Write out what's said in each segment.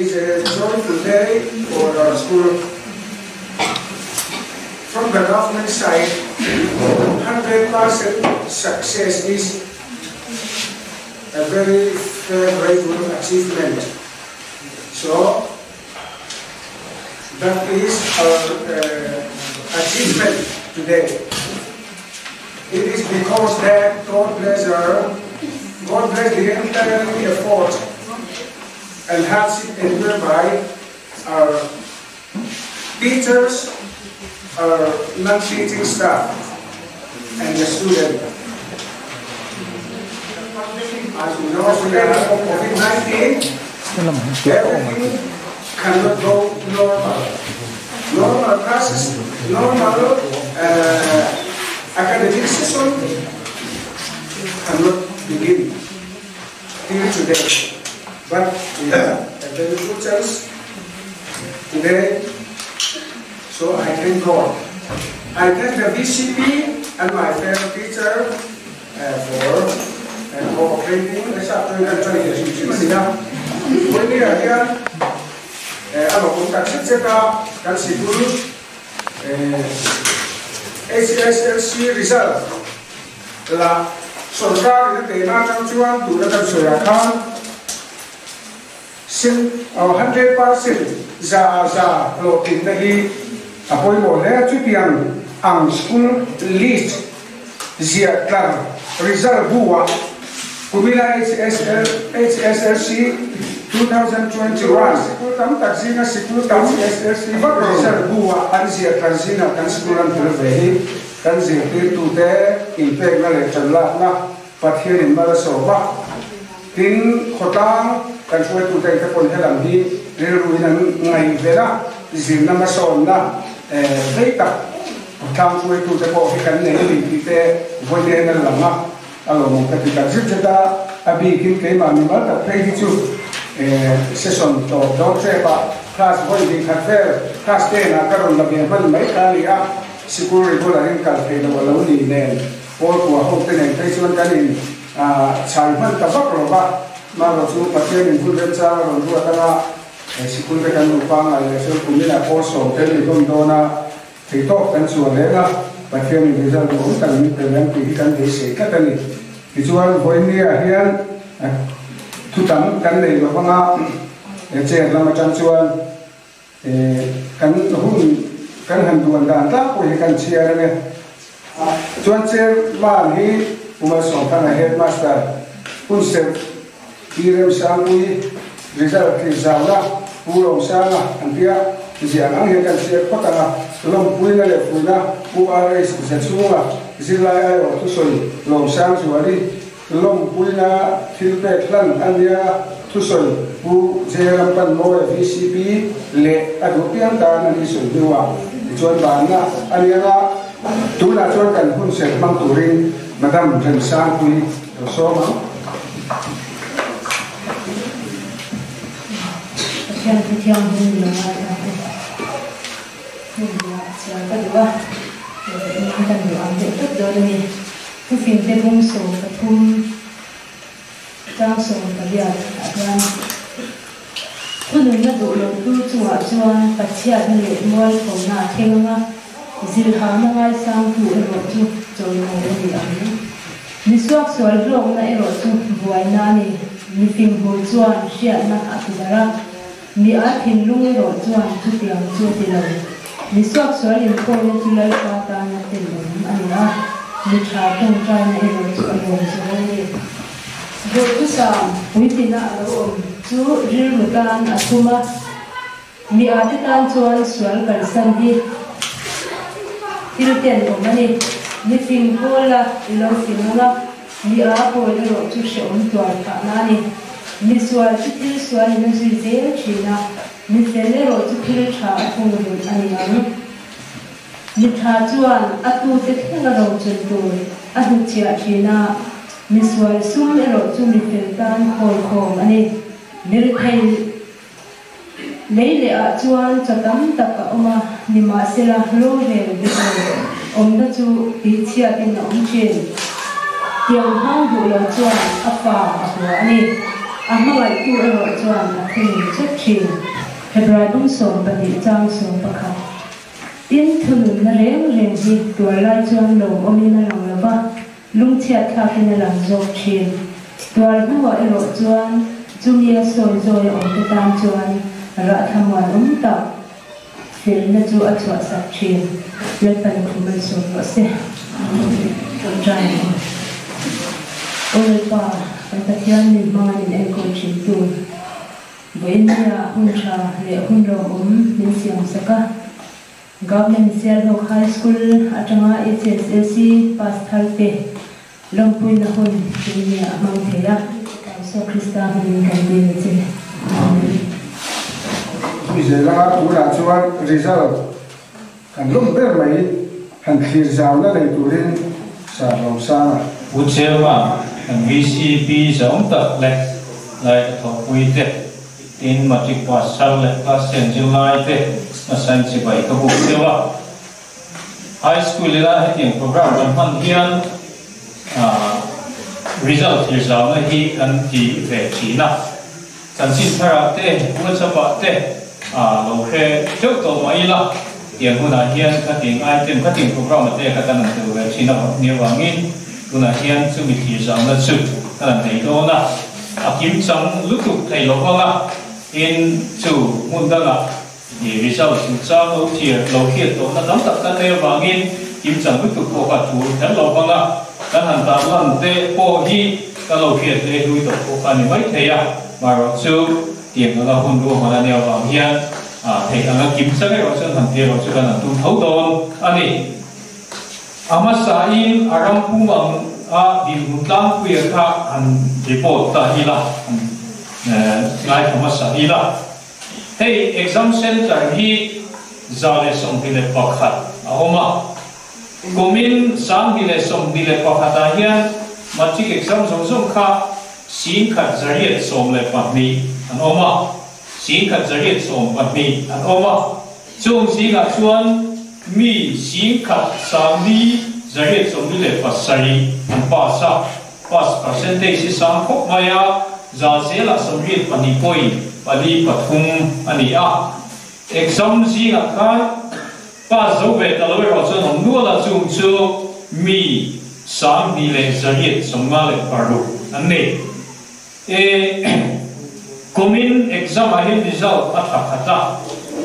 is a joyful day for our school. From the government side, 100% success is a very favorable achievement. So that is our achievement today. It is because that God bless her, God bless the entire effort and hardship endured by our teachers, our non-teaching staff, and the student. As we know, we are COVID-19, everything cannot go normal. Normal classes, normal academic session cannot begin till today. But we have a very good chance today, so I thank God. I thank the VCP and my fellow teacher for cooperating. HSLC result la sarkar in te na chang chuan tu na kan soya khan sin 100% za za lo tin na hi apoi mo le chu piang ang school list zia tlar result buwa kumila HSLC 2021 sikul tam tak zina sikul tam HSLC result buwa an zia tlar zina kan sikul an tel ve hi kan zir tir tu te in pek na le chan la na pathian in mala so ba tin khotang kan chuai tu te pon helam hi rilru in an ngai vela zir na ma som na vei tak khotang chuai tu te po hi kan nei ni ti te voi ne na langa alo mo ka ti tak zir cheta abi kin ke ma mi ma ta phei hi chu session to do che pa class voi ni khat vel class 10 na karon la be man mai ka ni a sikul regular in kal thei lo lo ni nen pol kwa ho te nei phei chuan kan in chai man ta bak ro ba ma ro chu pathian in phul rem cha ron du atanga sikul te kan nu pa ngai le sul kumina pol som te ni dom do na thei to kan chu le na pathian in result mo tan ni te lam ti kan thei se ka ta ni ti chuan voi ni a hian thu tam kan nei lo banga che lama chang chuan kan hun kan han duan dan ta ko hi kan chiar ne chuan chair man hi umar som thana headmaster hun se irem sangui result ki zawla pulong sanga antia ziang ang he kan chiar patanga lom puina le puina URS za chunga zilai ai o thu soi lom sang zuari lom puina thil pek hlan ania thu soi pu jeram pan mo VCP le adu pian ta na ni soi duwa chuan ban na ania na tu na chuan kan hun se mang turin madam Ren Sang Pui so ma thiang thiang hun lo ma ta te hun la chia ka duwa in kan du ang de tuk do ni thu fin te bung so pathum chang so pariat chuan thunun na du lo tu chunga chuan pathiat na leh mual tho na thleng anga zil ha na ngai sang tu erawh chu chawimawi a ni ang mi suak sual hlawk na erawh chu buai na a ni mi fing hur chuan hriatna a ti darh a mi a thinlung erawh chuan chutiang chu a ti lo mi suak sual inkhawmna chu lalpa tana tel awm a ni a mi tha tawngtaina erawh chu a lawm zawh a ni. Duhthusam puitina a lo awm chu rilru tan a thum a, mi a te tan chuan sual kalsan hi thil ten awm a ni. Mi fing pawl a i lo fing ang a, mi a pawl erawh chu hrehawm tuar phah na a ni. Mi sual chu thil sual in a zui zel thin a, mi fel erawh chu thil tha a thung rulh a ni ang. Mi tha chuan a tute thleng a rochun tur a hnutchhiah thin a, mi sual sum erawh chu mi fel tan khawl khawm a ni. Mirthei lei leh ah chuan chaw tam tak a awm a, nimahsela rorel dik lo awmna chu tihchhiatin a awm thin. Tiang hmang duh lo chuan a fa a hua a ni. A hmangaihtu erawh chuan a thunun chek thin. Hebrai bung 12 chang 11. Tin, thununna reng reng hi tuar lai chuan lawmawmin a lang lo va, lungchhiat thlakin a lang zawk thin. Tuar hnuah erawh chuan chumia sawi zawi a awmte tan chuan rah thlamuan awm tak felna chu a chhuahsak thin. Lalpan thu malsawm rawh se. Ṭawngṭai ang aw. Aw Lalpa, kan Pathian min hmanga min enkawl thintu. Vawinia hun tha leh hun lawmawm min siam sak a, Government Sialhawk High School atanga HSLC pass thar te lawmpuina hun tunge a hmang thei a, Isua Krista hmangin kan dil a che. Amen. Zela tunah chuan result kan lawm ber mai han thlir zauna nei turin Sir Rosanga. Pu Chairman, kan VCP zawng tak leh lai ka thawhpui te, tin Matric pass thar leh class ten zirlai te hmasain chibai ka buk deuh a. High School ila hetiang program kan hman hian result thlir zauna hi kan ti ve thin a. Chanchin tharah te, WhatsApp ah te lo hre teuh tawh mah ila, tiang hunah hian khating item, khating program ah te kha kan han tel ve thin a nih avangin tunah hian chumi thlir zauhna chu kan han nei dawn a, a kim chang lutuk thei lo vang a, tin chu hmun dangah i result chungchang lo thlir, lo hriat tawhna tam tak kan nei avangin kim chang lutuk pawh kha tul kher lo vang a, kan han tarlan te pawh hi kan lo hriat hle hlui tawh pawh kha a ni mai thei a, marawh chu tiang anga hun ruahman a nih avang hian theih anga kim chang erawh chuan han ti erawh chu kan han tum tho dawn a ni. A hmasain a ram pum ang a dinhmun tlangpuia kha han report ta ila, han ngaithla hmasa ila. Hei exam centre hi 121 a awm a, kumin 2021 ah hian matric exam zawng zawng kha 1112 an awm a, 1112 an awm a, chung zingah chuan mi 1497 an pass a, Pass percentage hi sang khawp mai a, za zelah 82 point pali pathum a ni a. Exam zingah khan pass zo ve ta lo erawh chuan awm nual a, chung chu mi 2156 an ni. E Kumin exam ah hian result a tha khat a,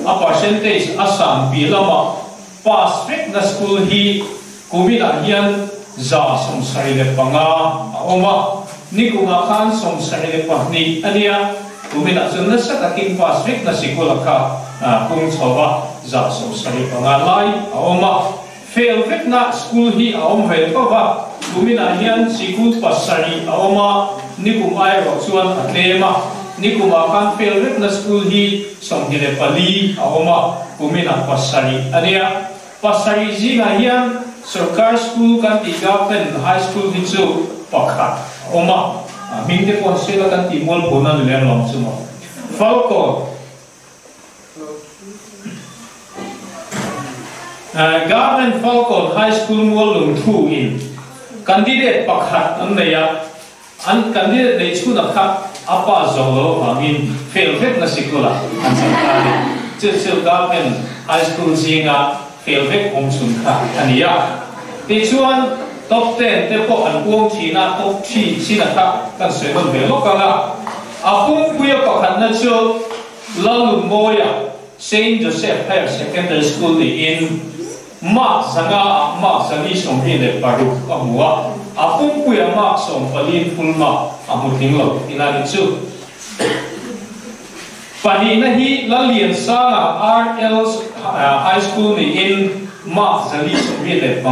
a percentage a sang pi lamah pass vekna school hi Kuminah hian 75 a awm a, nikumah khan 72 a nia, kuminah chuan nasa takin pass vekna sikula kha pung chho a, 75 lai a awm a. Fail vekna school hi a awm ve tho va, kuminah hian sikul pasarih a awm a, nikum airawh chuan a tlem a, nikumah khan fail vekna school hi 24 a awm a, kuminah pasarih a nia. Pasarih zingah hian Sorkar School kan tih Government High School hi chu pakhat a awm a, hming te pawh an sawi la kan tih mual pawh na ni lem lo ang chu maw. Falkawn Government Falkawn High School mual lungthu in candidate pakhat an nei a, an candidate neih chhunah kha a pa zawh lo avangin fail vek na sikul ah an chhan ta a ni. Chu chu Government High School zinga fail vek awm chhun kha a ni a. Tichuan top ten te pawh an puang thin a, top three chin a kha kan sawi nawn ve lawk ang a. A pumpuia pakhatna chu Lalnunmawia Saint Joseph Higher Secondary School niin Mark zanga ah mark 426 a hmu a, a pumpuia mark sawmpaliin full mark a hmu tling lo tihna ni chu. Pahnihna hi Lalliansanga RL High School niin mark 425 a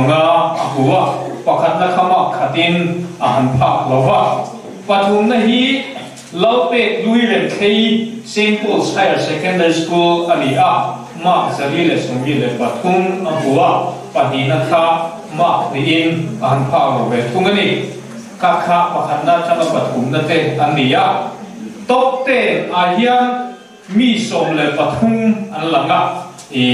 hmu a, pakhatna kha mark khatin a han phak lo va. Pathumna hi Lalpek Luiremthlei Saint Paul's Higher Secondary School a ni a, mark 173 a hmu a, pahnihna kha mark hnihin a han phak lo ve thung a ni. Kha kha pakhatna atanga pathumna te an ni a. Top ten ah hian mi 13 an lang a, i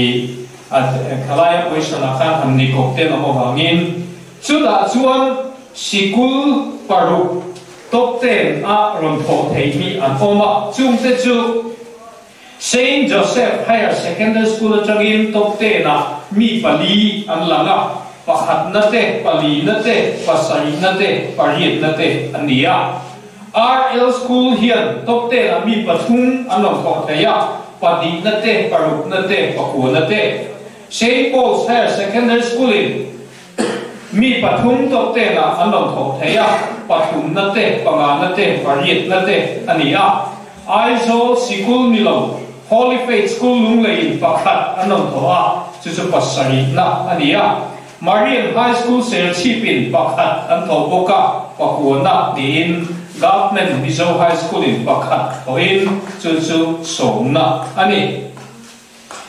khalaia position ah khan han ni kawp ten awm avangin chutah chuan sikul paruk. Top ten a rawn thawh thei hi an awm a, chungte chu Saint Joseph Higher Secondary School atangin top ten ah mi pali an lang a, pakhatna te, palina te, pasarihna te, pariatna te an ni a. RL School hian top ten ah mi pathum an rawn thawh thei a, pahnihna te, parukna te, pakuana te. Saint Paul's Higher Secondary School in Mi pathum top ten ah an rawn thawk thei a, pathumna te, pangana te, pariatna te a ni a. Aizawl sikul ni lo, Holy Faith School Lungleiin pakhat an rawn thawh a, chu chu pasarihna a ni a. Marian High School Serchhipin pakhat an thawh bawk a, pakuana niin Government Mizo High School-in pakhat thawhin chu chu sawmna a ni.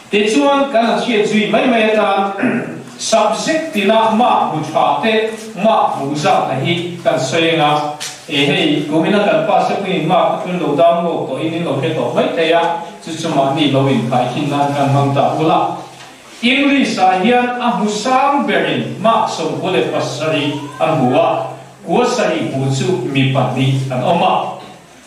Tichuan, kan han hriat zui mai mai atan subject tina mark hmu tha te mark hmuh zat na hi kan sawi ang a. E hei, kumina kan pa sepuiin mark te chu lo download tawhin in lo hre tawh mai thei a, chu chu mahni lo inkhai khin nan kan hmang ta ula. English ah hian a hmu sang berin mark 97 an hmu a, kua sarih hmu chu mi pahnih an awm a.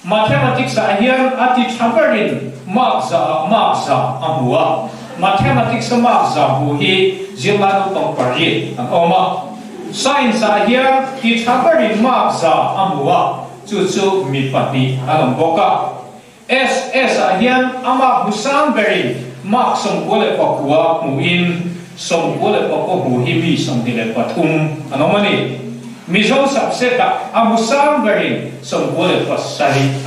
Mathematics ah hian a ti tha berin mark za ah mark za a hmu a, Mathematics a mark za hmu hi zirlai naupang pariat an awm a. Science ah hian ti tha berin mark za a hmu a, chu chu mi pahnih an awm bawk a. SS ah hian a mark hmu sang berin mark 99 hmuin 99 hmu hi mi 23 an awm a ni. Mizo subset ah a hmu sang berin 97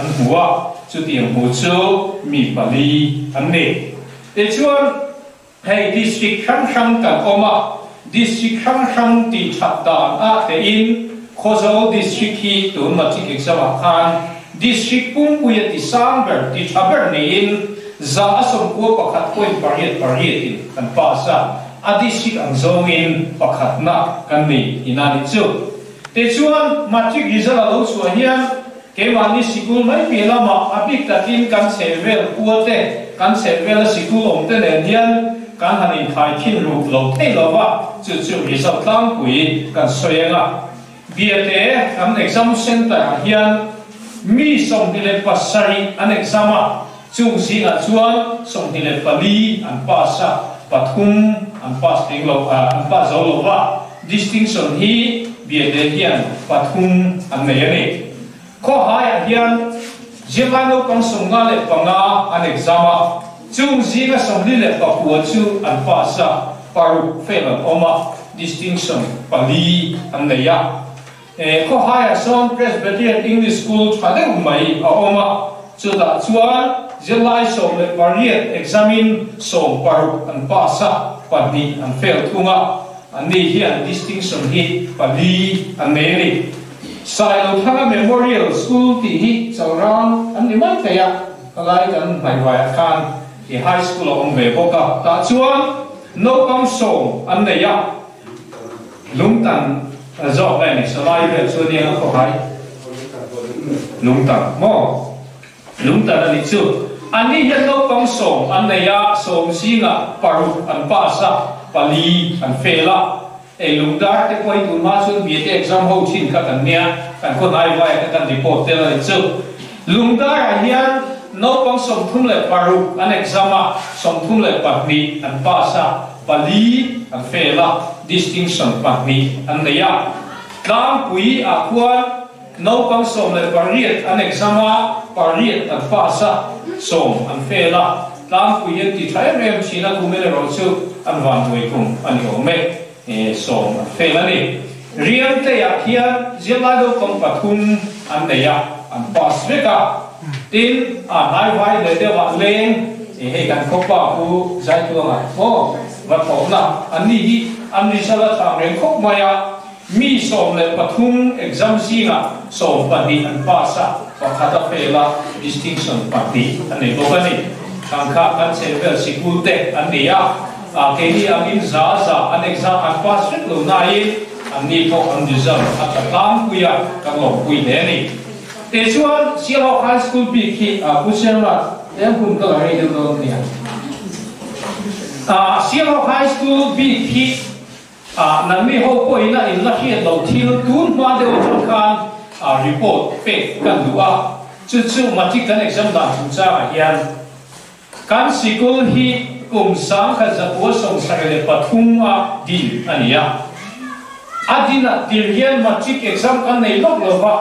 an hmu a, chutiang hmu chu mi pali an ni. Tichuan, hei district hrang hrang kan awm a, district hrang hrang tih that dan ah tein Khawzawl district hi tun matric exam ah khan district pumpui a ti sang ber, ti tha ber niin 91.88 in kan pass a. A district ang zawngin pakhatna kan nei ina nih chu. Tichuan, matric result a lo chhuah hian keimahni sikul mai piah lamah a bik takin kan chhehvel khua te, kan chhehvela sikul awm te nen hian kan han inkhai khin ruk lo thei lo va, chu chu result tlangpui kan sawi ang a. Biate an exam centre ah hian mi 27 an exam a, Chung zingah chuan 24 an pass a, pathum an pass tling lo, an pass zo lo va, distinction hi Biate hian pathum an nei a ni. Khawhaiah hian zirlai naupang 55 an exam a, chung zinga 49 chu an pass a, paruk fail an awm a, distinction pali an nei a. Khawhaiah sawn Presbyterian English School tha deuh mai a awm a, chutah chuan zirlai 18 exam-in 16 an pass a, pahnih an fail thung a, anni hian distinction hi pali an nei a ni. Sailothanga Memorial School tih hi Chalrang an ni mai thei a, helai kan hnaihvaiah khan i high school a awm ve bawk a, tah chuan naupang 10 an nei a. Lungtan zawk nge ni salai vel chu ania a khawhai Lungtan maw Lungtan a nih chu Anni hian naupang 10 an nei a, 10 zingah paruk an pass a, pali an fail a. Ei lungdar te pawh hi tun hma chuan Biate exam ho thin kha kan nia, kan khaw hnai vaia kha kan report tel a nih chu. Lungdarah hian naupang 36 an exam a, 32 an pass a. Pali an fail a, distinction pahnih an nei a. Tlangpui ah khuan naupang 18 an exam a, pariat an pass a, 10 an fail a. Tlangpui hi an ti tha em em thin a, kum erawh chu an vanduai kum a ni awm e, 10 an fail a ni. Riangtei-ah khian zirlai naupang pathum an nei a, an pass vek a. Tin, a hnaivai leh deuhah leng, e hei kan khawpa Pu Zaitluanga maw va thawhna, anni hi an result a thlang reng khawp mai a, mi 13 exam zingah 12 an pass a, pakhat a fail a, distinction pahnih a nei bawk a ni. Thlang kha kan chhehvel sikul te an ni a. Keini angin za za an exam an pass vek lo nain anni pawh an result a tha tlangpui a, kan lawmpui hle a ni. Tichuan, Sialhawk High School bik hi Pu Chairman, eng hun ka la rei deuh dawn nia. Sialhawk High School bik hi nangni ho pawhin a inla hriat lo thil tun hma deuh atang khan. report pek kan duh a, chu chu matric kan exam dan chungchangah hian kan sikul hi kum 1973 a din a ni a. A dinah tir hian matric exam kan nei lawk lo va,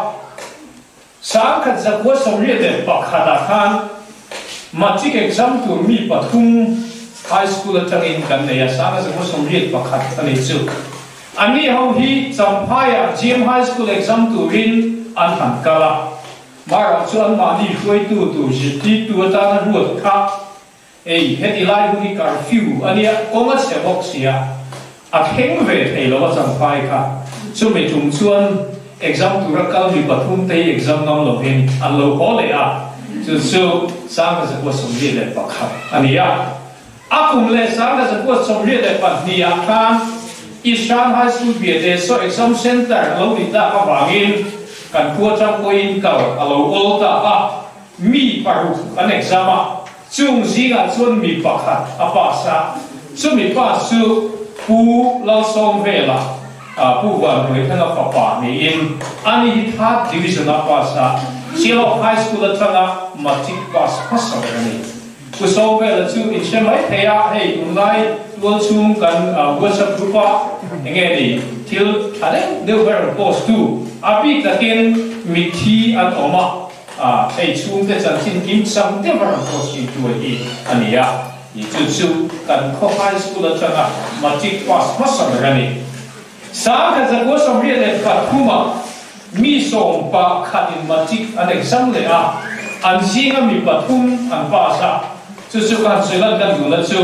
1981 ah khan matric exam tur mi pathum high school atangin kan nei a, 1981 a ni chu. Anni ho hi Champhaiah GM High School exam turin an han kal a, Marawh chu anmahni hruaitu tur zirtirtu atana ruat kha Ei, heti lai hun hi curfew a nia, kawng a chhe bawk sia, a thleng ve thei lo a champhai kha. Chumi tum chuan exam tura kal mi pathum te hi exam ngam lovin an lo haw leh a, chu chu 1981 a ni a. A kum leh 1982 ah khan Ishan High School Biate saw exam centre a lo nih tak avangin kan khua chang pawhin kal a lo awl ta a. Mi paruk an exam a, chung zingah chuan mi pakhat a pass a, chumi pass chu Pu Lalsawmvela, Pu Vanruaithanga fapa niin ani hi third division a pass a, Sialawk High School atanga matric pass hmasa ber a ni. Pu Sawmvela chu in hre mai thei a, hei tunlai tual chhung kan WhatsApp group a enge ni thil tha deuh deuh ber post tu, a bik takin mitthi an awm a, A hei chhungte chanchin kim chang deuh a rawn post thin tu hi a ni a, i chu chu kan khaw high school atanga matric pass hmasa ber a ni. 1983 ah mi sawm pa khatin matric an exam leh a, an zinga mi pathum an pass a, chu chu kan sawi lan kan duhna chu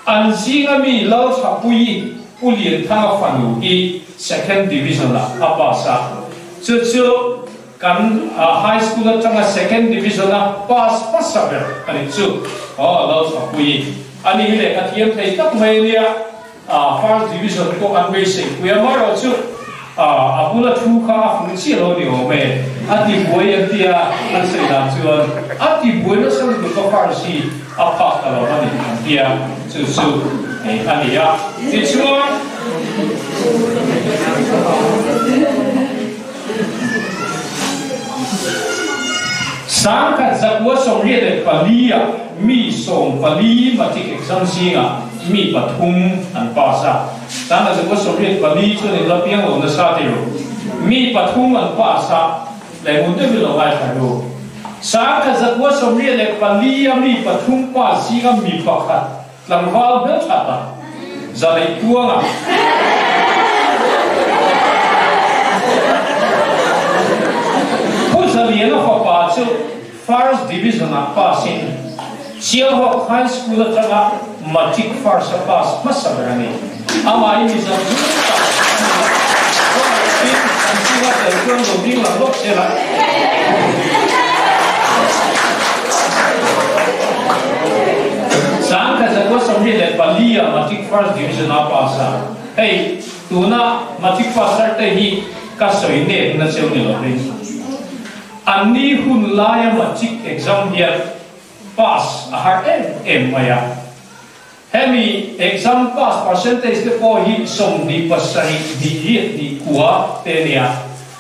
an zinga mi Lalthapuii Pu Lianthanga fanu hi second division ah a pass a, chu chu Kan high school atanga second division a pass hmasa ber a nih chu. Aw Lalthapui a ni hi lehkha thiam thei tak mai a nia. First division pawh an beisei pui a, amaherawh chu a bula thu kha a fuh chiah lo ni awm e. A ti buai an tia an sawi dan chuan a ti buai nasa lutuk a first hi a phak ta lo a ni an tia chu chu a ni a. Tichuan. 1984 ah mi 14 matric exam zingah mi pathum an pass a, 1984 chuan in la piang lo nasa tih ru. Mi pathum an pass a, leh ngun deuhin lo ngaithla ru. 1984 a mi pathum pass zinga mi pakhat Tlangval hmeltha tak Zaleih Tuanga Pu Zaliana fapa chu First Division ah pass in Sialhawk High School atanga Matric First a pass hmasa ber a ni. Amah hi Mizo chu tak a ni a, kawngaihin an chunga tel chuan lo ding lang lawk se la. 1974 ah Matric First Division a pass a, hei tuna Matric passer te hi ka sawi nek na cheu ni lovin an ni hun laia Matric exam hian pass a har em em mai a, hemi exam pass percentage te pawh hi 27 hnih riat hnih kua te nia,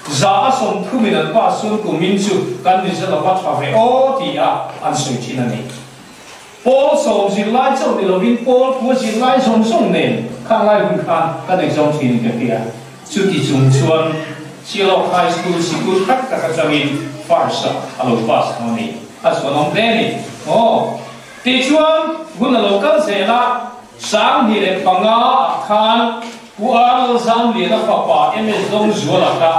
za a 30 in an pass chuan kumin chu kan result a va tha ve aw ti a an sawi thin a ni. Pawl sawm zirlai chauh ni lovin pawl pua zirlai zawng zawng nen khang lai hun khan kan exam thin in ka hria. Chuti chung chuan Sialawk High School sikul tak tak atangin first ah a lo pass kha a ni. A chhuanawm hle a ni. Aw. Tichuan hun a lo kal zel a, 2005 ah khan Pu Arnold Zamliana fapa MS Dawngzuala kha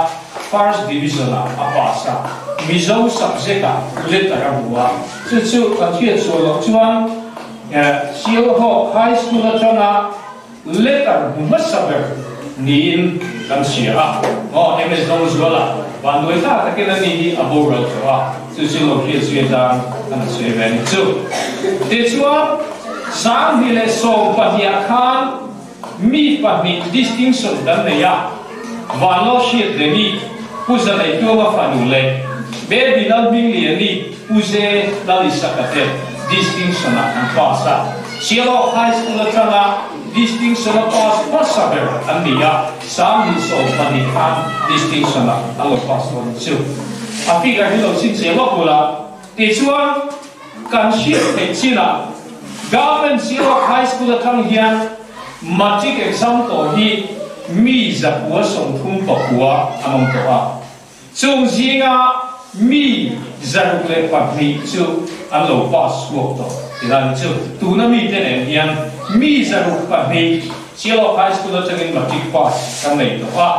First Division ah a pass a, Mizo subject ah letter a hmu a, chu chu kan hriat sual loh chuan Sialhawk High School atanga letter hmu hmasa ber niin kan hria a, aw MS Dawngzuala vanduai ta takin ani hi a boral tawh a, chu chu lo hriat zui atan kan sawi ve a ni chu. Tichuan 2012 ah khan Mi pahnih distinction kan nei a, Vanlo Hriat Remi, Pu Zaleituanga fanu leh Baby Lalhmingliani, Pu Ze Lalisaka te distinction ah an pass a. Sialawk High School atanga distinction a pass hmasa ber an ni a, 2012 khan distinction ah an lo pass dawn chu. A figure hi lo chhinchhiah lawk ula, tichuan kan hriat theih chinah Government Sialawk High School atang hian Matric exam tawh hi mi 139 an awm tawh a. Chung zinga mi 602 chu an lo pass chhuak tawh ti lai chu tuna mite nen hian mi 602 Sialawk High School atangin matric pass kan nei tawh a.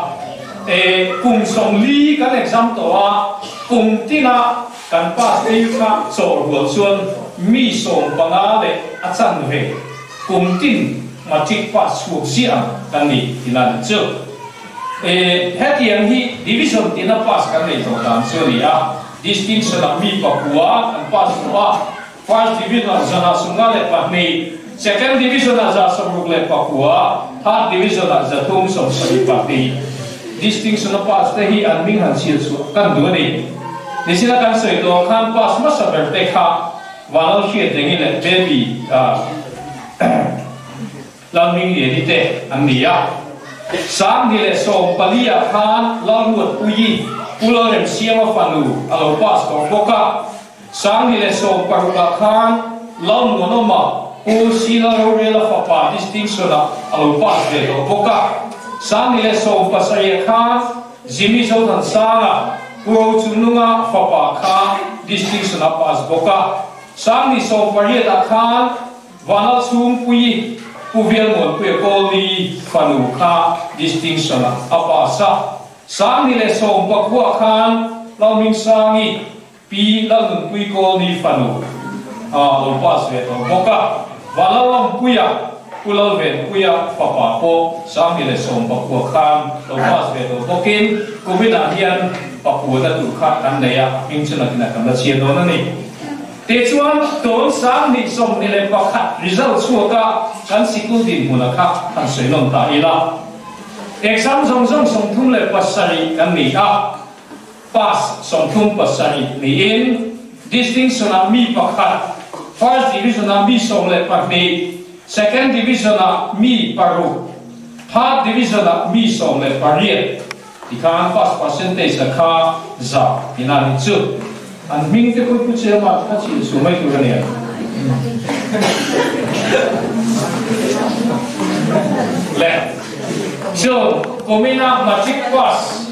E kum 40 kan exam tawh a, kum tina kan pass tir kha chawhrual chuan mi 15 leh a chanve kum tin matric pass chhuak ziah ang kan ni ti lai chu. E, hetiang hi division tina pass kan nei tawh dan chu a ni a, distinction ah mi pakua an pass tawh a, first division ah 152, second division ah 64, third division ah 372. Distinction a pass te hi an hming han chhiar chhuah kan duh a ni. Nichina kan sawi tawh ang khan pass hmasa ber te kha Vanlal Hriatrengi leh Baby Lalhmingliani te an ni a. 2014 ah khan Lalruatpuii Pu Lalremsiama fanu a lo pass tawh bawk a. 2016 ah khan Lalmuanawma Pu Sila Rorela fapa distinction ah a lo pass ve tawh bawk a. 2017 ah khan Jimmy Zothansanga Pu Rochungnunga fapa kha distinction a pass bawk a. 2018 ah khan Vana chhungpui Pu Vialmuanpuia Kawlni fanu kha distinction ah a pass a. 2019 khan Lalhmingsangi Pi Lalnunpui Kawlni fanu a lo pass ve tawh bawk a. Vanlalawmpuia Pu Lalvenpuia fapa pawh 2019 khan lo pass ve tawh bawkin kuminah hian pakuana tur kha kan nei a, hming chu nakinah kan la chhiar dawn a ni. Tichuan, tawn 2021 result chhuaka kan sikul dinhmuna kha han sawi nawn ta ila. Exam zawng zawng 37 kan ni a, pass 37 niin distinction-ah mi pakhat, first division-ah mi 12, second division-ah mi paruk, third division-ah mi 18. Tikhan pass percentage a kha za tina ni chu. An hming te khawi pu chairman kha chhin chu mai tur a nia. Le chu kumina matric pass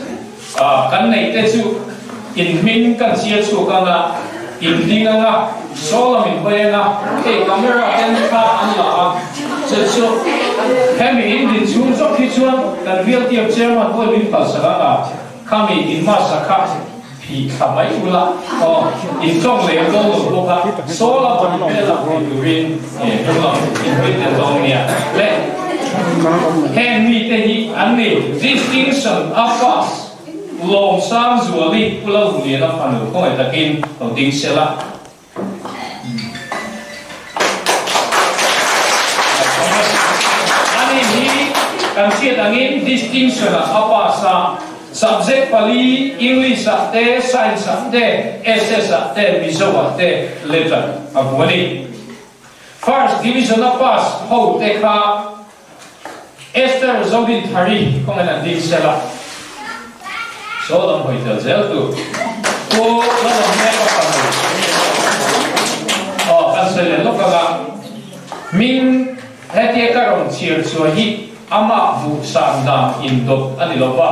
kan nei te chu in hming kan chhiar chhuak anga in ding anga saw lam in hawi anga hei camera ten kha an la a chu chu hemi in din chhung zawk hi chuan kan bial tiam chairman pawhin min phalsak anga khami in masa kha phih thla mai ula aw in tawng leh dawn lo bawk a saw lam in vel ang tih turin hnung lam in hawi tel dawn nia le heng mite hi an ni distinction a pass Lawmsangzuali Pu Lalhmuliana fanu khawngaih takin lo ding se la. Ani hi kan hriat angin distinction ah a pass a, subject pali English ah te, Science ah te, SS ah te, Mizo ah te letter a hmu a ni. First division a pass ho te kha Esther Zodinthari kawngin an ding se la, saw lam hawi tel zel tu Pu Lalawmneka fanu aw kan sawi leh lawk anga hming hetia ka rawn chhiar chhuah hi amah hmuh san dan indawt a ni lo va,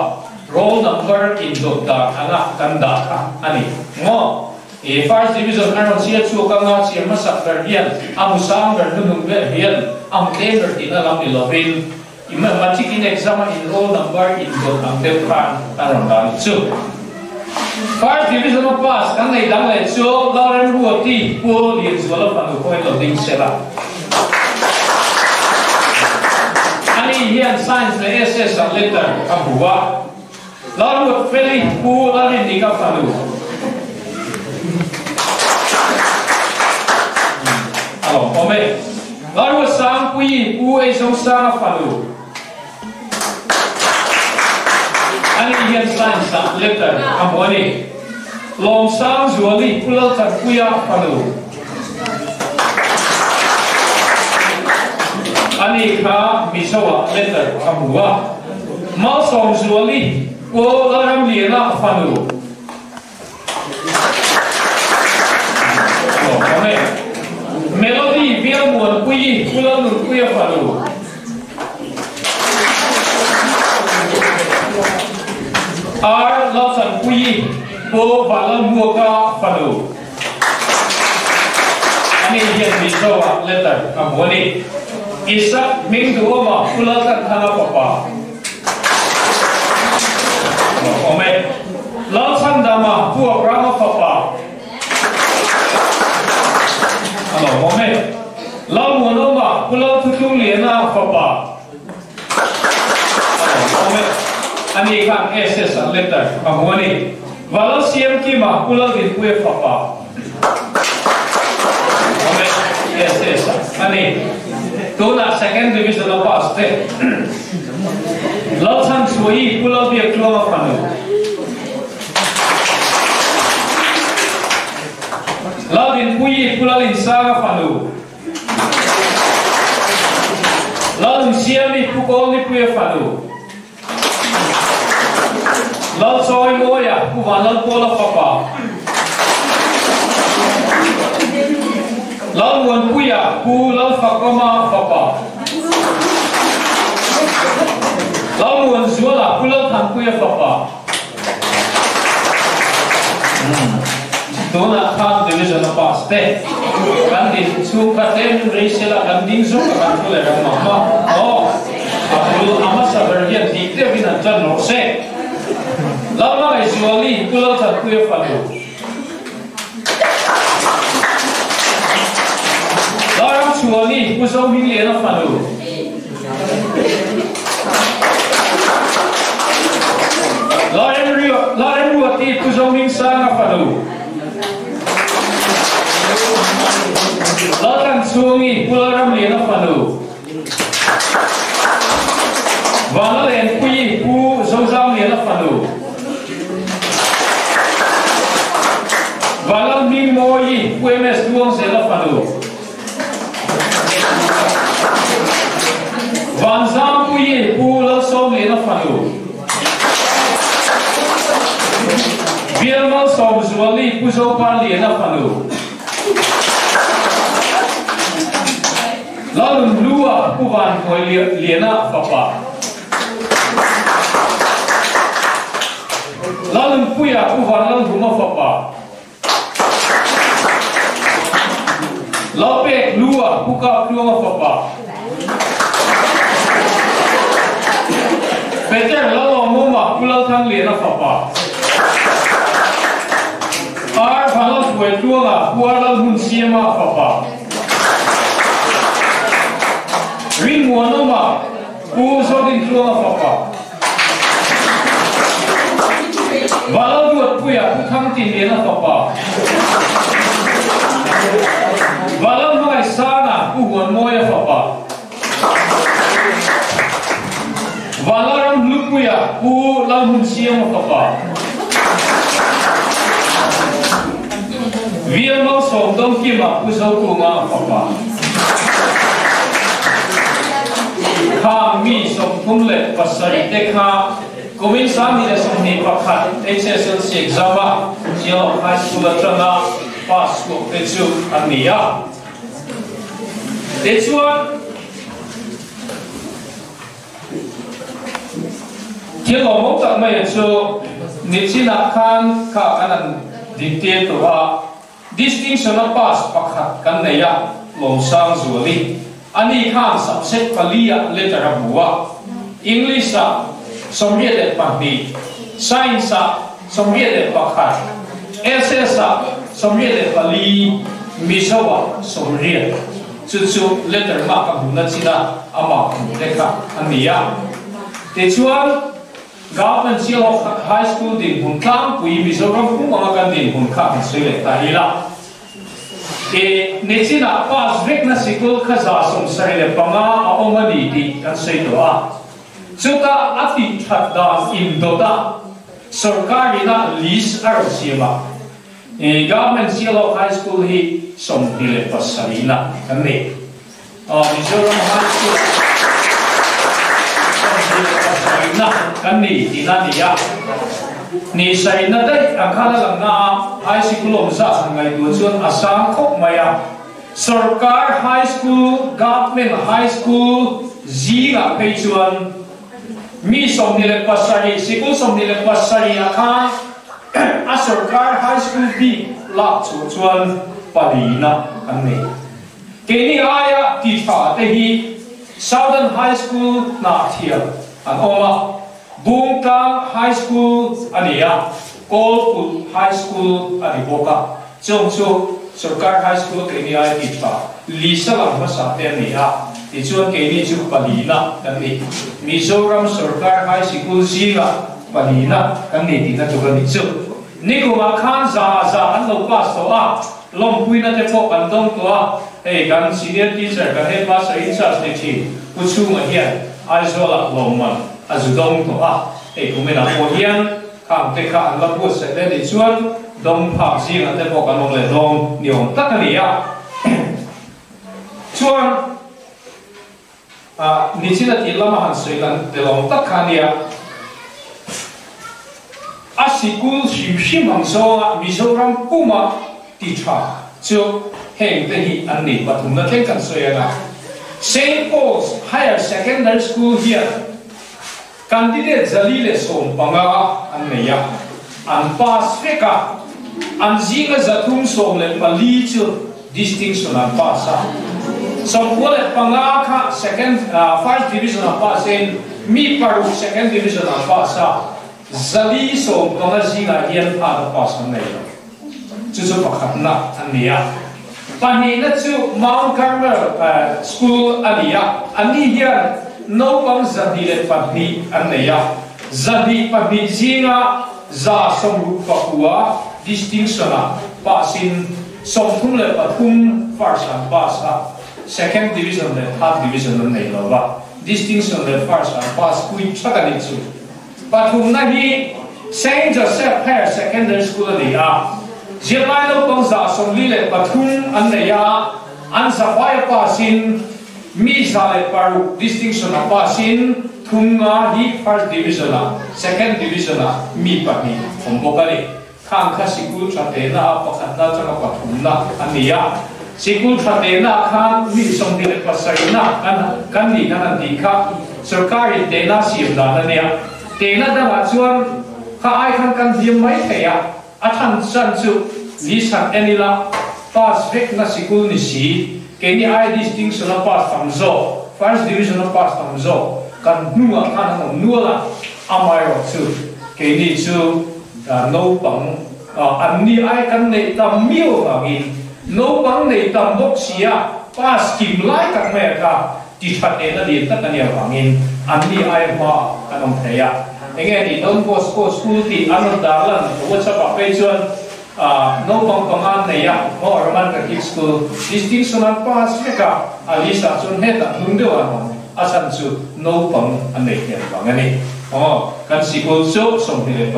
roll number indawt dan anga kan dah kha a ni maw? He First Division a rawn chhiar chhuak anga chhiar hmasak ber hian a hmu sang ber hnuhnung ber hian a hmu tlem ber tihna lam ni lovin Matric in exam a in roll number in dawt ang deuh khan an rawn dah ni chu. First Division a pass kan nei dang leh chu Lalremruati Pu Lianzuala fanu pawhin lo ding se la. Ani hian Science leh SS ah letter a hmu a. Lalruatfeli Pu Lalrindika fanu a lo awm e. Lalruatsangpuii Pu Eizosanga fanu ani hian Science ah letter a hmu a ni. Lawmsangzuali Pu Lalthanpuia fanu. Ani kha Mizo-ah letter a hmu a. Malsawmzuali Pu Lalramliana fanu. Melody Bialmuanpuii Pu Lalnunpuia fanu. R Lalchanpuii Pu Vanlalhmuaka fanu. Ani hian Mizo-ah letter a hmu a ni. Isaac Hmingduhawma Pu Laltlanthanga fapa. Awm e. Lalchhandama Pu Abrahama fapa. A lo awm e. Lalmuanawma Pu Lalthutlungliana fapa. A lo awm e. Ani khan SS a letter a hmu a ni. Valalsiamkima Pu Laldinpuia fapa. Awm e. SS a ni. Tunah Second Division a pass te. Lalchhanchhuaii Pu Lalbiaktluanga fanu. Laldinpuii Pu Lalinsanga fanu. Lalnunsiami Pu Kawlnipuia fanu. Lalchawimawia Pu Vanlalpawla fapa. Lalmuanpuia Pu Lalfakawma fapa. Lalmuanzuala Pu Lalthanpuia fapa. Tunah khan division a pass te kan din chhung kha tlem rei sela kan ding zawk a kan thu leh rang mah mah. Aw, a bul a hmasa ber hian tih deuhin an tan rawh se. Lalhmangaihzuali Pu Lalthanpuia fanu. Lalramchhuani Pu Zohmingliana fanu. Lalremruati Pu Zohmingsanga fanu. Laltlanchhungi Pu Lalramliana fanu. Vanlalengpuii Pu Zozamliana fanu. Vanlalhmingmawii Pu MS Luangzela fanu. Vanzampuii Pu Lalsawmliana fanu. Bialmalsawmzuali Pu Zoparliana fanu. Lalnunhlua Pu Vanhnuai Liana fapa. Lalnunpuia Pu Vanlalhuma fapa. Lalpek Hlua Pu Kaptluanga fapa. Peter Lalawmawma Pu Lalthangliana fapa. R Vanlalhruaitluanga Pu R Lalhmunsiama fapa. Rinmuanawma Pu Zodintluanga fapa. Valalruatpuia Pu Thangtinliana fapa. Valalhmangaihsana Pu Huanmawia fapa. Valaramhlupuia Pu Lalhmunsiama fapa. Vialmalsawmdawngkima Pu Zokunga fapa. Khang mi 37 te kha kumin 2021 HSLC exam a Sialhawk High School atanga pass chhuak te chu an ni a. Tichuan thil lawmawm tak mai chu nichinah khan kha kan han dintir tawh a. Distinction a pass pakhat kan nei a, Lawmsang Zuali. Ani khan subject pali ah letter a hmu a, English ah 82, Science ah 81, SS ah 84, Mizo ah 80. Chu chu letter mark a hmuhna chin a amah hmuh te kha a ni a. Tichuan. Government Sialhawk High School dinhmun tlangpui Mizoram pum anga kan dinhmun kha han sawi leh ta ila. E nichinah pass vekna sikul kha 75 a awm a ni tih kan sawi tawh a. Chutah a tih that dan indawta sorkarina list a rawn siam a. E Government Sialhawk High School hi 27 na kan nei. Mizoram High School. 27 na kan ni tihna a ni a. Ni sarihna daih ang khan a lang na a, high sikul awm zat han ngaihtuah chuan a sang khawp mai a. Sorkar high school, government high school zingah phei chuan mi 27, sikul 27 ah khan a sorkar high school bik lak chhuah chuan palina an nei. Keini aia ti tha te hi Southern High School Hnahthial an awm a, Bungtlang High School a ni a, Kawlkulh High School a ni bawk a, chung chu Sorkar High School keini aia ti tha Lisa lam hmasa te a ni a, tichuan keini chu palina kan ni. Mizoram Sorkar High Sikul zingah palina kan ni tihna tur a nih chu. Nikumah khan 100% an lo pass tawh a, lawmpuina te pawh kan dawng tawh a, hei kan senior teacher kan headmaster in charge ni thin Pu Chhunga hian Aizawlah lawmman a zu dawng tawh a, hei kuminah pawh hian khang te kha an la buatsaih leh nih chuan dawng phak zingah te pawh kan awm leh dawn ni awm tak a ni a. Chuan Nichin a tih lama han sawi lan tel awm tak kha nia. A sikul hrim hrim ang zawnga Mizoram puma ti tha chu heng te hi an ni pathumna thleng kan sawi ang a. Saint Paul's Higher Secondary School hian candidate 415 an nei a, an pass vek a, an zinga 314 chu Distinction an pass a, 95 kha second first division an pass in mi paruk second division an pass a, 415 zingah hian third a pass an nei lo. Chu chu pakhatna an ni a. Pahnihna chu Mount Carmel School a ni a, anni hian naupang 202 an nei a, 202 zinga 69 distinction-ah pass-in 33 first an pass a, second division leh third division an nei lo va, distinction leh first an pass pui thak a nih chu. Pathumna hi Saint Joseph Higher Secondary School a ni a, zirlai naupang 43 an nei a, an zafai a pass in mi 106 distinction a pass in thum nga hi first division ah, second division ah mi pahnih awm bawk a ni. Khang kha sikul tha tehna a pakhatna atanga pathumna a ni a. Sikul tha tehna khan mi 27 na kan kan nih khan an tih kha sorkarin tehna siam dan a nia. Tehna dangah chuan kha ai khan kan hliam mai thei a, a than chan chu list han en ila pass vekna sikul ni si, keini ai distinction a pass tam zawk, first division a pass tam zawk kan hnungah khan an awm nual a, amaherawh chu keini chu Naupang an ni ai kan neih tam miau avangin naupang nei tam bawk si a, pass kim lai tak mai a kha ti tha tehna lian tak a nih avangin an ni ai hma kan awm thei a. Enge ni Don Bosco School tih an rawn dar lan WhatsApp ah phei chuan naupang panga an nei a, maw Roman Catholic School distinction an pass vek a, Alisa chuan hetah hnung deuh an awm. A chhan chu naupang an neih hmel vang a ni. Aw, kan sikul chu 27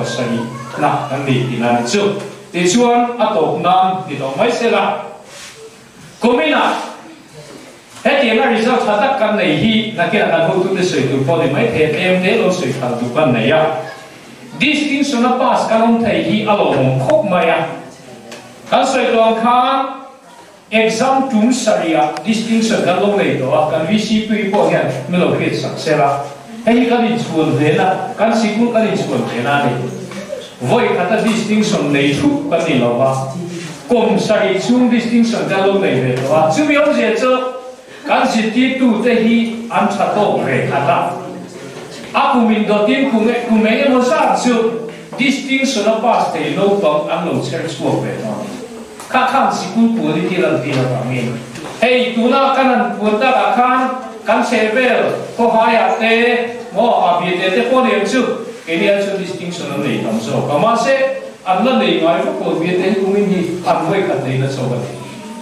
na kan ni tihna a ni chu. Tichuan a tawp nan ni tawh mai se la. Kuminah hetianga result tha tak kan nei hi nakinah kan hotute sawi tur pawh ni mai thei a, tlem te lo sawi khalh duh kan nei a. Distinction a pass kan awm thei hi a lawmawm khawp mai a. Kan sawi tawh ang khan Exam tum sarih-ah distinction kan lo nei tawh a, kan VCP pawh hian min lo hriat sak sel a. Hei hi kan inchhuan ve na, kan sikul kan inchhuan ve na a ni. Vawi khata distinction nei thup kan ni lo va, kum sarih chhung distinction kan lo nei ve tawh a. Chumi awmzia chu kan zirtirtute hi an tha tawk ve khat a. A kum indawtin kum kum eng emaw zat chu distinction a pass thei naupang an lo chher chhuak ve tawh a ni. Kha khan sikul quality lan tir avangin hei tuna kan han puan takah khan kan chhehvel khawhaiah te maw a biate te pawh nen chu keini an chu distinction an nei tam zawk a, mahse an la nei ngai vak lo biate hi kumin hi an vawikhat neihna chauh a ni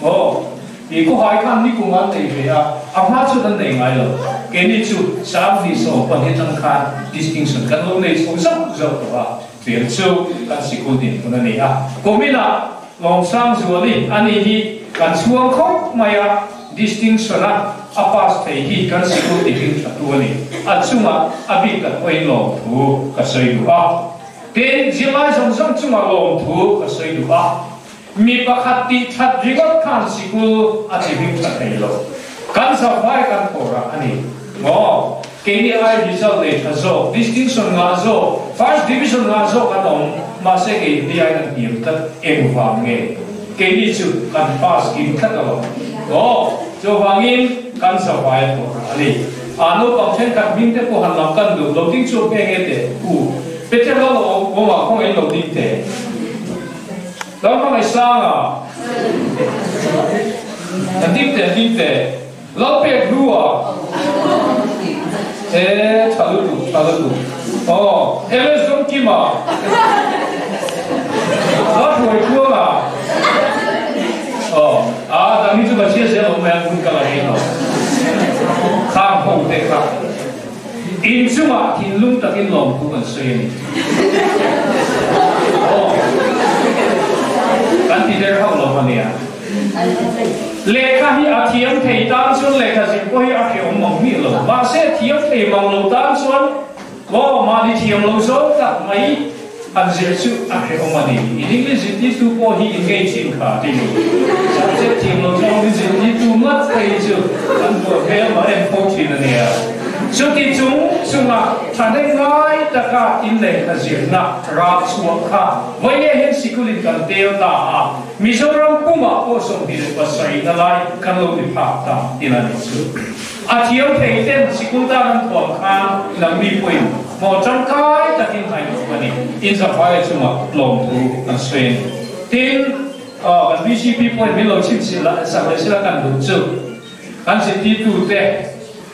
maw. I khawhai khan nikum an nei ve a, a hma chuan an nei ngai lo. Keini chu 2012 atang khan distinction kan lo nei chho zauh zauh tawh a. Hmel chu kan sikul dinhmun a ni a, kuminah Lawmsangzuali a nih hi kan chhuang khawp mai a, distinction a. a pass thei hi kan sikul ti hming tha tu a ni. A chungah a bik tak pawhin lawmthu ka sawi duh a. Tin, zirlai zawng zawng chungah lawmthu ka sawi duh a. Mi pakhat tih that ringawt khan sikul a ti hming tha thei lo. Kan zavai kan thawhrah a ni maw? Keini ai result nei tha zawk, distinction ngah zawk, first division ngah zawk an awm, mahse kei ni ai kan hniam tlat, engvang nge? Keini chu kan pass kim tlat alawm maw? Chuvangin kan zavai a thawhrah a ni. A naupang thenkhat hming te pawh han lam kan duh lo ding chu nge nge teh u. Peter Lalo awmah khawngaih lo ding teh. Lalhmangaih Sanga, A ding teh, a ding teh. Lalpek Hlua, E, tha lutuk, tha lutuk. Aw, MS Dawngkima, Lalhruai Tluanga, Aw, a dang hi chu ka chhiat zel awm mai ang hun ka la rei lo. Khang ho te kha. In chungah thinlung takin lawmthu kan sawi a ni. Aw, kan ti der hauh lo a nia. Lehkha hi a thiam thei tan chuan lehkha zir pawh hi a hrehawm mang miah lo. Mahse, thiam thei mang lo tan chuan aw, mahni thiam lo zawng tak mai an zir chu a hrehawm a ni. In English zirtirtu pawh hi in ngei thin kha ti ni. Subject thiam lo zawng hi zirtirtu ngat phei chu an buai hmel mah em fo thin a nia. Chuti chung chunga thahnem ngai taka in lehkha zirna rah chhuah kha vawiin hian sikulin kan tel ta a, Mizoram pumah pawh 27 na lai kan lo ti phak ta ila ni chu. A thiam thei ten sikul tan an thuam khan nangni pawhin hmaw tangkai takin ngaihtuah a ni. In Zafaia chungah tlawmthu kan sawi a ni. Tin, kan bcp pawhin min lo chhinchhilh la, sak leh sila kan duh chu kan zirtirtu te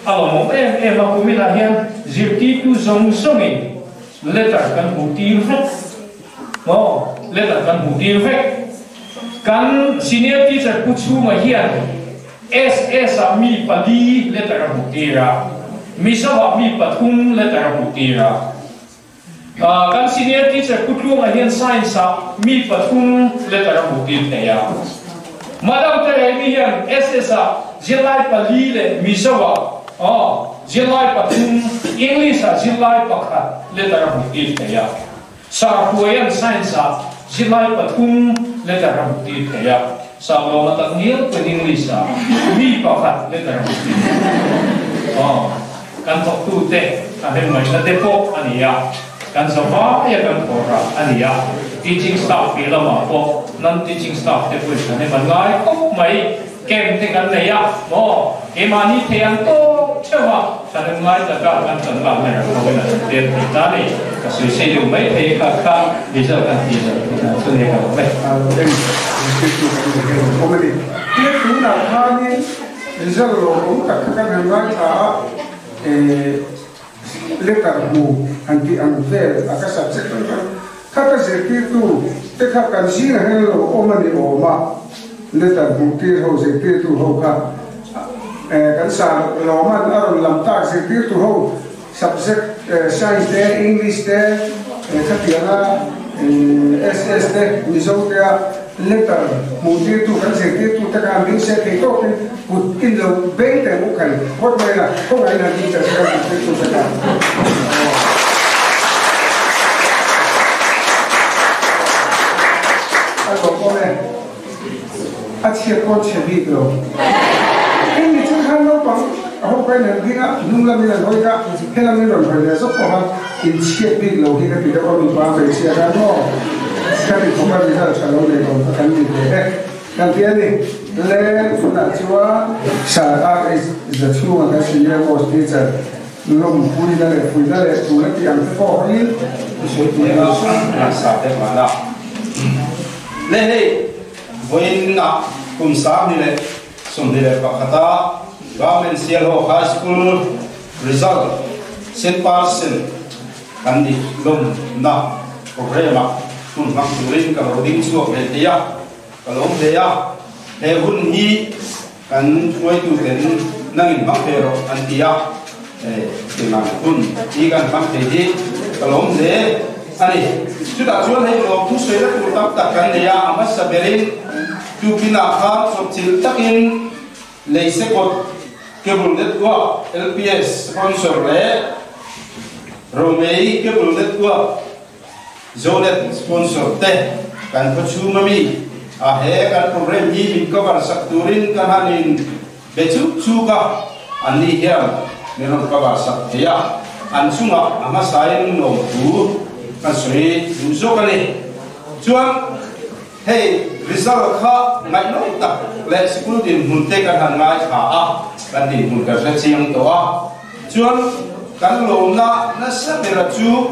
a lawmawm em em a, kuminah hian zirtirtu zawng zawngin letter kan hmuh tir vek. Maw? Letter kan hmuh tir vek. Kan senior teacher Pu Chhunga hian SS ah mi pali letter a hmuh tir a, Mizo ah mi pathum letter a hmuh tir a. Kan senior teacher Pu Tluanga hian Science ah mi pathum letter a hmuh tir thei a. Madam Teremi hian SS ah zirlai pali leh Mizo ah zirlai pathum, English ah zirlai pakhat letter a hmuh tir thei a. Sarhuaian Science ah zirlai pathum letter a hmuh tir thei a, Saulawma tak ngial pawhin English ah mi pakhat letter a hmuh tir thei a. Aw, kan thawktute a hnem ngaihna te pawh a ni a, kan zavaia kan thawhrah a ni a, teaching staff tih lamah pawh non-teaching staff te pawhin thahnem an ngai khawp mai. Camp te kan nei a maw? Keimahni thei ang tawk theuh a, thahnem ngai taka kan tan lak na ram ho in a kan tel thei ta ni. Ka sawi sei deuh mai thei kha kha result kan tih zawh thei dan chu nia ka lo mai. Eng zirtirtu kan ni hian awm a ni. Tin, tunah khanin result lawmawm tak kha kan han ngaithla a, letter hmu han tih ang vel a ka subject hrang hrang kha ka zirtirtu te kha kan zingah hian lo awm a ni awm a, letter hmuh tir ho zirtirtu ho kha kan sa lawman a rawn lam tak zirtirtu ho subject science te English te khatianga SS te Mizo te a letter hmuh tirtu kan zirtirtu te khan min se thei tawkin Kut in lo beng teh u khai phawt mai la, khawngaih in han teacher te kan zirtirtu te khan. A lawm awm e, a chhiat pawn chhe bik lo. Heng ni chung khan naupang a ho pain an ding a, hnung lamin an hawi kha, helamin rawn hawi leh zawk pawh khan in chhiat bik lo hi ka ti deuh a, mipa hmeichhia khan maw ka ti khawp a, result tha lo nei awm kha kan ni ve e. Kan ti a ni. Le tunah chuan Sir RH Zachhunga kan senior most teacher lawmpuina leh puina leh tul a tih ang te pawh hi i sawi tur a ni. Nasa te hman a. Le hei vawiin ah kum 2021 a Government Sialhawk High School result 10% kan nih lawmna program ah hun hmang turin ka lo ding chhuak ve thei a. Ka lawm hle a, he hun hi kan hruaituten nangin hmang thei rawh an ti a, tingang hun hi kan hmang thei hi ka lawm hle a ni. Chutah chuan hei lawm thusawi la tur tam tak kan nei a, a hmasa berin tukinah khan chawpchilh takin lei sekawt. Cable Network LPS sponsor leh Romei Cable Network Zonet sponsor te kan khaw chhung ami a he kan program hi min cover sak turin ka han in be chuk chuk a, an ni hian min rawn cover sak thei a, an chungah a hmasain lawmthu kan sawi duh zawk a ni. Chuan hei result kha ngaihnawm tak leh sikul dinhmun te kan han ngaithla a, kan dinhmun kan hre chiang tawh a, chuan kan lawmna nasa bera chu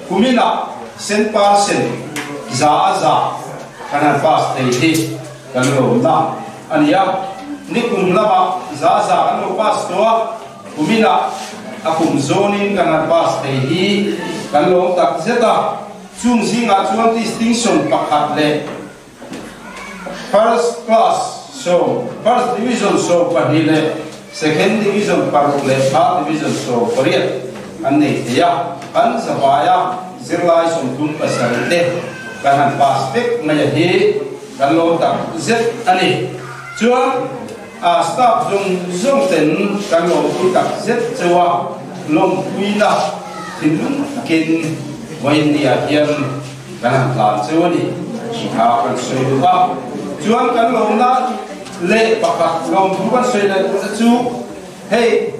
kuminah cent percent za a za kan han pass thei hi kan lawmna a ni a, nikum lamah za a za kan lo pass tawh a, kuminah a kum zawnin kan han pass thei hi kan lawm tak zet a. Chung zingah chuan distinction pakhat leh first class sawm, first division 12 leh second division paruk leh third division 18 an nei thei a. Kan zavaia zirlai 37 te kan han pass vek mai a hi kan lawm tak zet a ni. Chuan a staff zawng zawng ten kan lawmpui tak zet cheu a, lawmpuina thinlung takin vawiinniah hian kan han tlan cheu a ni tih kha kan sawi duh a. Chuan kan lawmna leh pakhat lawmthu kan sawi leh duhna chu hei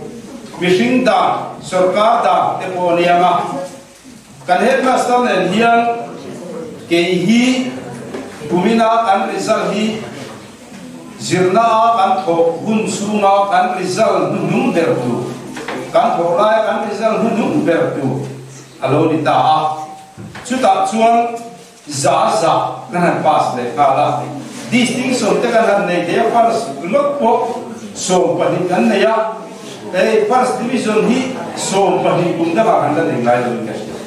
mihring dan, sorkar dan te pawh a ni ang a, Kan headmaster nen hian kei hi kumina kan result hi zirna a kan thawh hun chhunga kan result hnuhnung ber tur, kan thawh laia kan result hnuhnung ber tur a lo ni ta a. Chutah chuan za za kan han pass leh nghal a, distinction te kan han nei thei a, first ringawt pawh 12 kan nei a, hei first division hi 12 kum dangah kan la nei ngai lo in ka hria,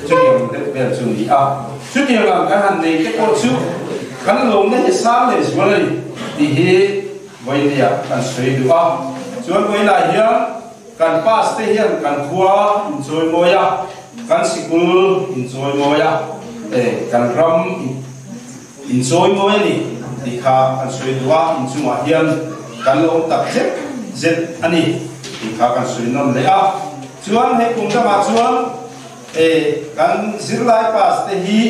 chutiang deuh vel chu ni a, chutiang ang kan han nei te pawh chu kan lawmna hi sang leh zual a ni tih hi vawinia kan sawi duh a, chuan vawiinah hian Kan pass te hian kan khua in chawi mawi a, kan sikul in chawi mawi a, eh kan ram in chawi mawi a ni tih kha kan sawi duh a, inchungah hian kan lo awm tak zet zet a ni tih kha kan sawi nawn leh a. Chuan hei kum dangah chuan eh kan zirlai pass te hi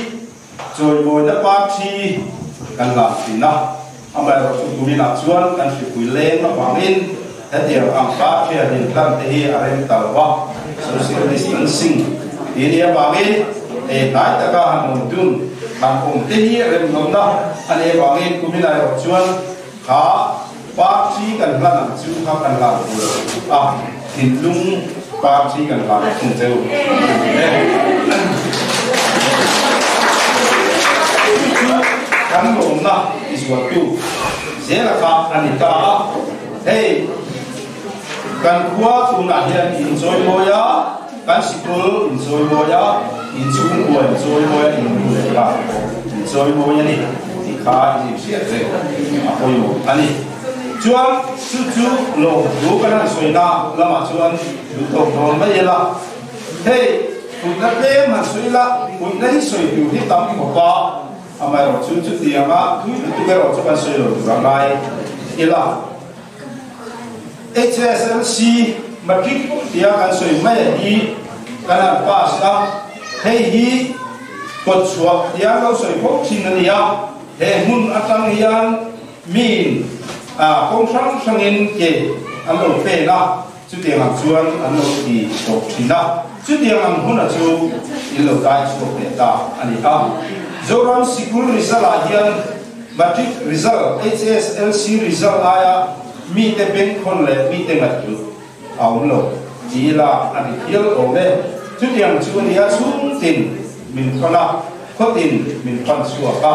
Chawimawina party kan lak thin a, amaherawhchu kuminah chuan kan hripui leng avangin hetiang ang party a inhlan te hi a rem ta lo a, social distancing tih ni avangin hei hnai taka han awm dun han awm te hi rem lohna a nih avangin kuminah erawh chuan kha party kan hlan ang chu kha kan lak tur a, thinlung party kan hlan thung cheu e. Chu chu kan lawmna i zualtu zela kha a ni ta a, hei kan khua tunah hian inchawi mawi a, kan sikul inchawi mawi a, inchhungkua inchawi mawi a, innu leh pa pawh inchawi mawi a ni tih kha in inhriat reng a pawimawh a ni. Chuan chu chu lawmthu kan han sawina lamah chuan duh tawk dawn mai ila, hei puihna tlem han sawi ila, puihna hi sawi tur hi tam khawp a, amaherawhchu chutianga tui lutuk erawh chu kan sawi lo tur a ngai ila. HSLC Matric tia kan sawi mai a hi kan han pass a, hei hi kawtchhuah tia lo sawi fo thin a ni a, he hmun atang hian miin kawng hrang hrangin ke an lo pen a, chutiang ang chuan an lo ti tawp thin a, chutiang ang huna chu in lo dai chhuak leh ta a ni a. Zoram Sikul result ah hian Matric result, HSLC result aia mite bengkhawn leh mite ngaihtuah a awm lo ti ila a dik hial awm e. Chutiang chu a nia chhung tin min thawn a, khaw tin min pan chhuak a,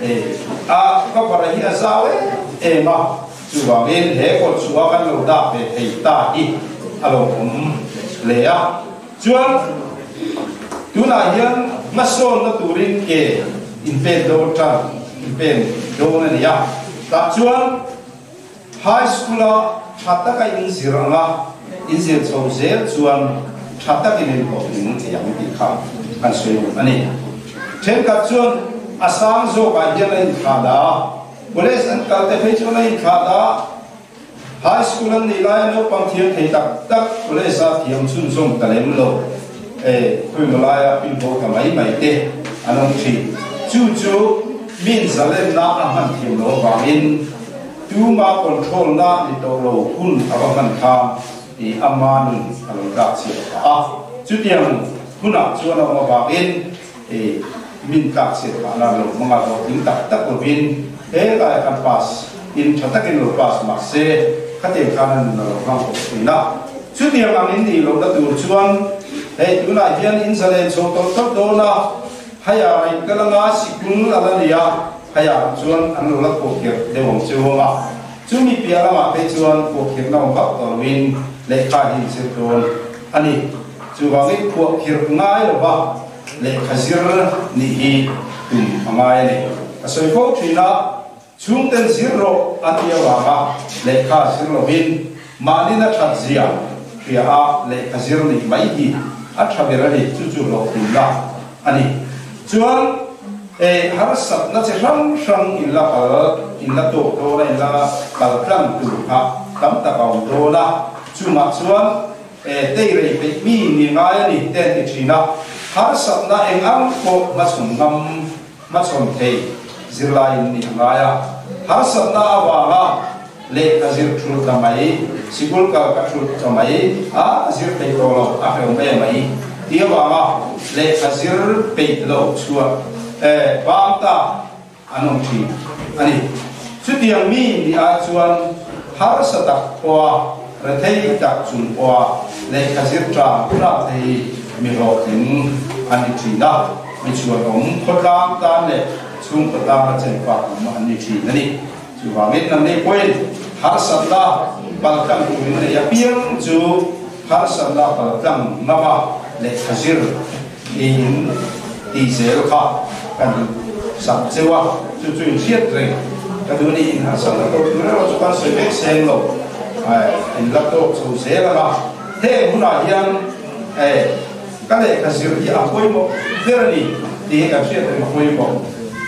e a cover hi a zau em em a, chuvangin he kawt chhuah kan lo dah ve thei ta hi a lo awm hle a. Chuan tunah hian hmasawnna turin ke inpen dawn tan inpen dawn a ni a, tah chuan high school-a tha taka inzir anga inzir chho zel chuan tha takin inhlawhtling thei ang tih kha kan sawi awm a ni. Thenkhat chuan a sang zawkah hian a inthlah dah a, college an kal te phei chuan a inthlah dah a. High school an nih laia naupang thiam thei tak tak college a thiam chhunzawm ta lem lo e khawimaw laia pinbo ta mai mai te an awm thin. Chu chu min zalenna a hman thiam lo avangin tuma control na ni tawh lo hun a va hman khan i ama nun a lo tlak chhiat phah a. Chutiang hunah chuan a awm avangin i min tlak chhiat phah nan lo hmanga hlawhtling tak tak lovin helai khan pass in tha takin lo pass mah se khatiang khan a nun a lo hmang tawh thin a. Chutiang ang in nih lohna tur chuan hei tunah hian in zalen chho tawlh tawlh dawn a, haya in kal anga sikul a la ni a, haya chuan an lo la khuahkhirh deuh ang chu a. Chumi piah lamah phei chuan khuahkhirhna awm vak tawh loin lehkha hi in zir dawn a ni. Chuvangin khuahkhirh ngai lova lehkha zir nih hi tum a ngai a ni. Ka sawi fo thin a, chhungten zir rawh a ti avanga lehkha zir lovin mahnin a that zia hria a lehkha zir nih mai hi a tha ber a ni, chu chu hlawhtlinna a ni. Chuan e harsatna chi hrang hrang in la kal, in la tawk dawn a, in la kal tlang tur kha tam tak a awm dawn a, chungah chuan E tei rei peih mi ni ngai a ni te an ti thin a, harsatna eng ang pawh hmachhawn ngam hmachhawn thei zirlaiin ni a ngai a, harsatna avanga lehkha zir thulh ta mai, sikul kal ka thulh ta mai a, ka zir thei tawh lo a hrehawm em mai ti avanga lehkha zir peih loh chhuah e bang ta an awm thin a ni. Chutiang mi ni ai chuan harsa tak pawha rethei tak chung pawha lehkha zir tang tlang te hi mi hlawhtling an ni thin a, mi chhuanawm khawtlang tan leh chhungkaw tana chenfak awm an ni thin a ni. Chuvangin nangni pawhin harsatna paltlang turin nei apiang chu harsatna paltlang ngama lehkha zir Tiin tih zel kha ka duh sak cheu a, chu chu in hriat reng ka duh a ni. In harsatna tawk tur erawh chu kan sawi vek seng lo, in la tawk chho zel ang a. Heng hunah hian ka lehkha zir hi a pawimawh ber a ni tih hi kan hriat reng a pawimawh.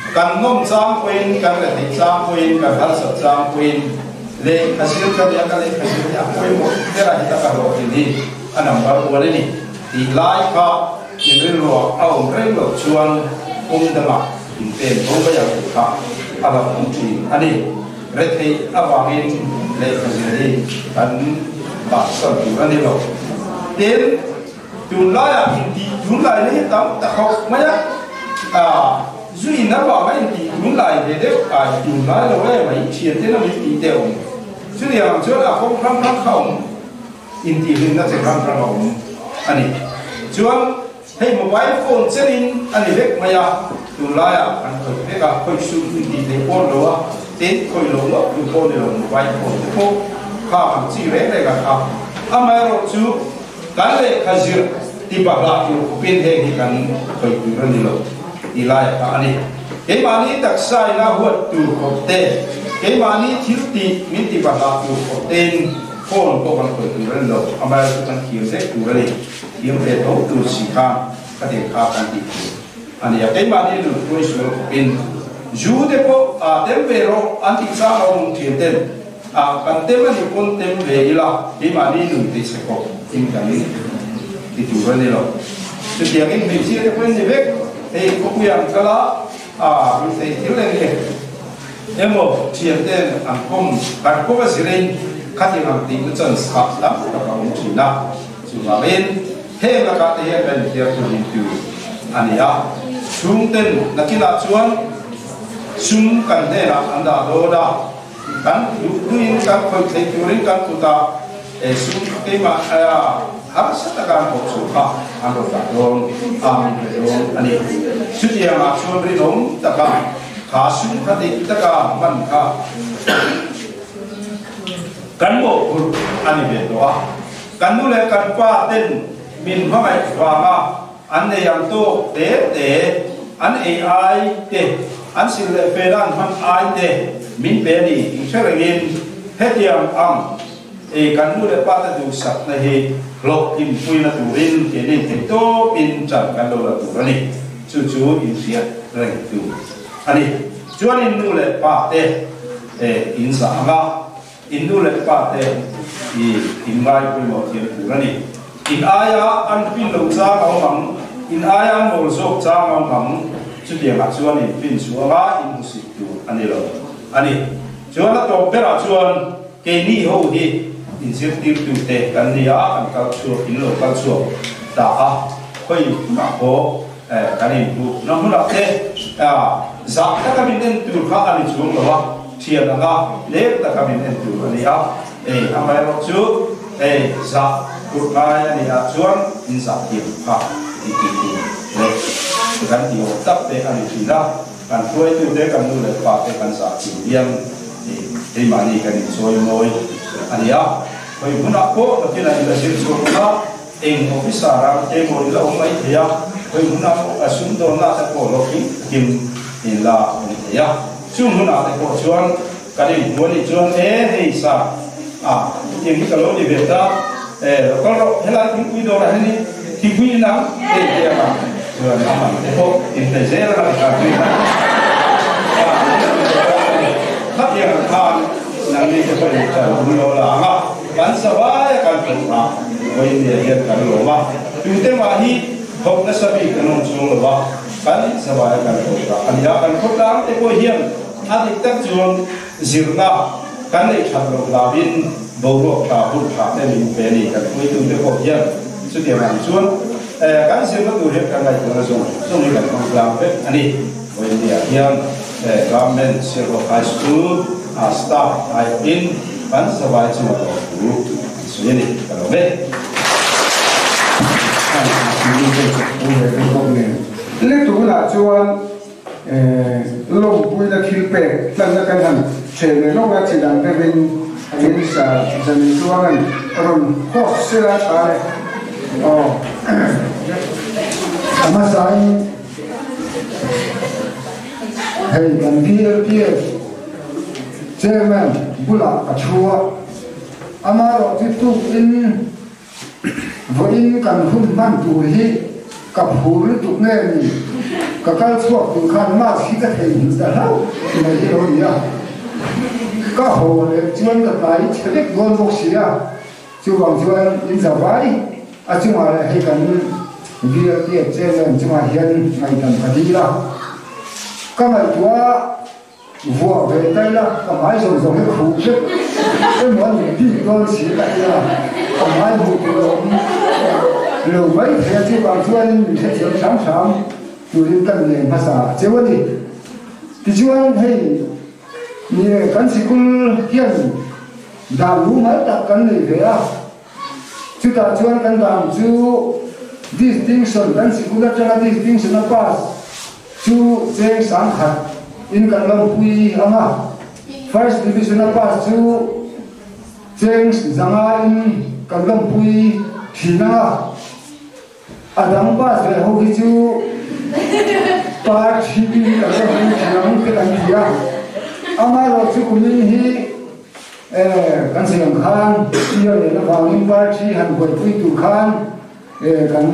Kan nawm chang pawhin, kan retheih chang pawhin, kan harsat chang pawhin lehkha zir ka nia, ka lehkha zir hi a pawimawh ber a, heta ka hlawhtlin hi a number one a ni. Tih lai kha i rilruah a awm reng loh chuan kum dangah in pen bo mai ang tih kha a lo awm thin a ni. Retheih avangin lehkha zir hi kan bahsan tur a ni lo. Tin, tunlaiah intih tunlai na hi tam ta khawp mai a, zu in avanga intih tunlai ve deuh ai tunlai lo em a, inthian ten a min tih te a awm. Chutiang ang chuan a kawng hrang hrang kha a awm. Intihhlimna chi hrang hrang a awm a ni. Chuan hei mobile phone chenin a ni vek mai a, tunlaiah kan khawih vek a, khawih suh intih theih pawh ni lo a, tin khawih lo ngawt tur pawh ni lo mobile phone te pawh kha ang chi reng reng a kha. Amaherawh chu kan lehkha zir ti bahlah tur khawpin heng hi kan khawih tur a ni lo ti lai a kha a ni. Keimahni taksa ina huat tur khawp te, keimahni thil tih min ti bahlah tur khawp tein, Phone pawh kan khawih tur a ni lo, amaherawh chu kan thiam vek tur a ni. Thiam ve tho tur si khan ka den kha kan tih tur a ni a. Keimahni nun hruai sual khawpin zu te pawh a tem ve rawh an tih chang a awm thiam ten a kan tem a nih pawn tem ve ila keimahni nun tih chhe khawp in kan ti tur a ni lo. Chutiangin hmeichhia te pawhin ni vek, hei khawpuiah an kal a, a ruihtheih thil eng nge? Emaw thianten an kawm kan kawm a zirin khatiang ang tihna chance kha tam tak a awm thin a, chuvangin heng lakah te hian kan inthiar tur hi tur a ni a, chhungten nakinah chuan sum kan hnenah an dah dawn a, kan duh duhin kan khawih theih turin kan kutah sum keimah harsa taka an hawh chhuah kha an rawn dah dawn a, min pe dawn a ni. Chutiangah chuan rinawm taka Kha sum kha dik taka hman kha kan mawhphurh a ni ve tawh a. Kan nu leh kan pa ten min hmangaih vanga an nei ang tawk te te, an ei ai te, an sil leh fen a an hman ai te min pe a ni tih hre rengin hetiang ang ei kan nu leh pa te duhsakna hi hlawhtlinpuina turin keini theihtawpin ṭan kan lo la tur a ni. Chu chu inhriat reng tur a ni. Chuanin nu leh pa te in zah ang a, In nu leh pa te i in ngai pawimawh thiam tur a ni. In aia an fin loh chang a awm ang, in aia an mawl zawk chang a awm ang, chutiangah chuan in fin chhuanga in hmusit tur a ni lo a ni. Chuan a tawp berah chuan keini ho hi in zirtirtute kan ni a, kan kal chhuak, in lo kal chhuak ta a, khawi hmunah pawh kan inhmuh na hmunah te zah taka min en tur kha a ni chuang lo a, thian anga leng taka min en tur a ni a, amaherawh chu zah tur ngai a nih ah chuan in zah thiam kha ti ti tur leh kan ti awm tak te a ni thin a, kan hruaitute kan nu leh pa te kan zah thiam hian keimahni kan inchawi mawi a ni a, khawi hmunah pawh nakinah in la zir chhuak ang a. Eng officer a te maw ila awm mai thei a, khawi hmunah pawh a sumdawnna te pawh hlawhtling takin in la awm thei a. Chung hmunah te pawh chuan kan inhmu a nih chuan e hei sa a hetiang hi ka lo ni ve ta e lo kal rawh helai thingpui dawrah hian i thingpui in ang hei te anga chuan a man te pawh in hlei zel anga ti khan tui a khatiang ang khan nangni te pawh in chan hun lo la ang a. Kan savai a kan hmuh a, vawiin hian kan lawm a, tute mah hi thawk nasa bik an awm chuang lo a, kan savai a kan hmuh ta a ni a, kan khawtlang te pawh hian a dik tak chuan zirna kan neih that loh hlauin boruak tha hun tha te min pe a ni, kan hruaitute pawh hian chutiang ang chuan kan zirna tur hian kan ngaihtuahna zawng zawng hi kan hmang tlang vek a ni. Vawiin hian Government Sialhawk High School a staff aiawhin kan zavai chunga lawm thu an sawi a ni. Ka lawm e. Le tunah chuan lawmpuina thil pek tlanna kan han hreh leh lawk a, chi dang deuhin Minister Zanin Tluanga'n rawn host sela tha le aw. A hmasain Hei kan BLPF Chairman bulah ka thu a, amaherawh chu tukin vawiin kan hun hman tur hi ka phur lutuk nge ni, ka kal chhuak tur khan mask hi ka theihnghilh ta hlauh mai hi lo ni a, ka haw leh chuan ka tlai chhe vek dawn bawk si a. Chuvang chuan in zavai a chungah leh hei kan BLTF chairman chungah hian ngaihdam ka dil a, ka ngaihtuah vuah ve ta ila ka hmai zawng zawng hi khuh vek emaw a ni bik dawn si ka ti a, ka hmai hmuh tur a awm lo mai thei a, chuvang chuanin min hrethiam hram hram turin ka ngen hmasa a cheu a ni. Tichuan hei ni e kan sikul hian Dan mumal tak kan nei ve a, chutah chuan kan dan chu distinction kan sikul atanga distinction a pass chu cheng sangkhat in kan lawmpui ang a, first division a pass chu cheng zanga in kan lawmpui thin ang a, a dang pass ve ho hi chu par thi in kan lawmpui thin ang te kan ti a, amaherawh chu kumin hi Kan sawi ang khan tia leh avangin party han buaipui tur khan kan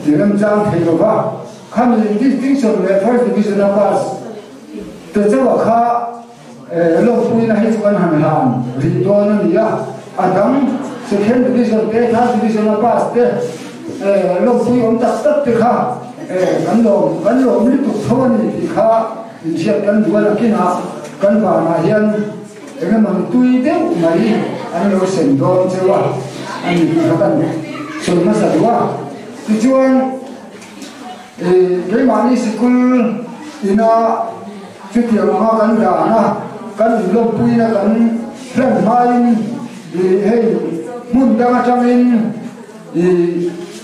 ti remchang thei lo va, khami distinction leh first division a pass te chauh a kha lawmpuina hi chu kan han hlan rih dawn a ni a, a dang second division te third division a pass te lawmpui awm tak tak te kha kan lawm kan lawm lutuk tho a ni tih kha inhriat kan duh a nakinah kan vanah hian Engemaw ni tui deuh mai an lo sem dawn cheu a, a ni tih kha kan sawi hmasa duh a. Tichuan, keimahni sikul ina chutiang anga kan dan a, kan inlawmpuina kan hlan hmain hei hmun dang atangin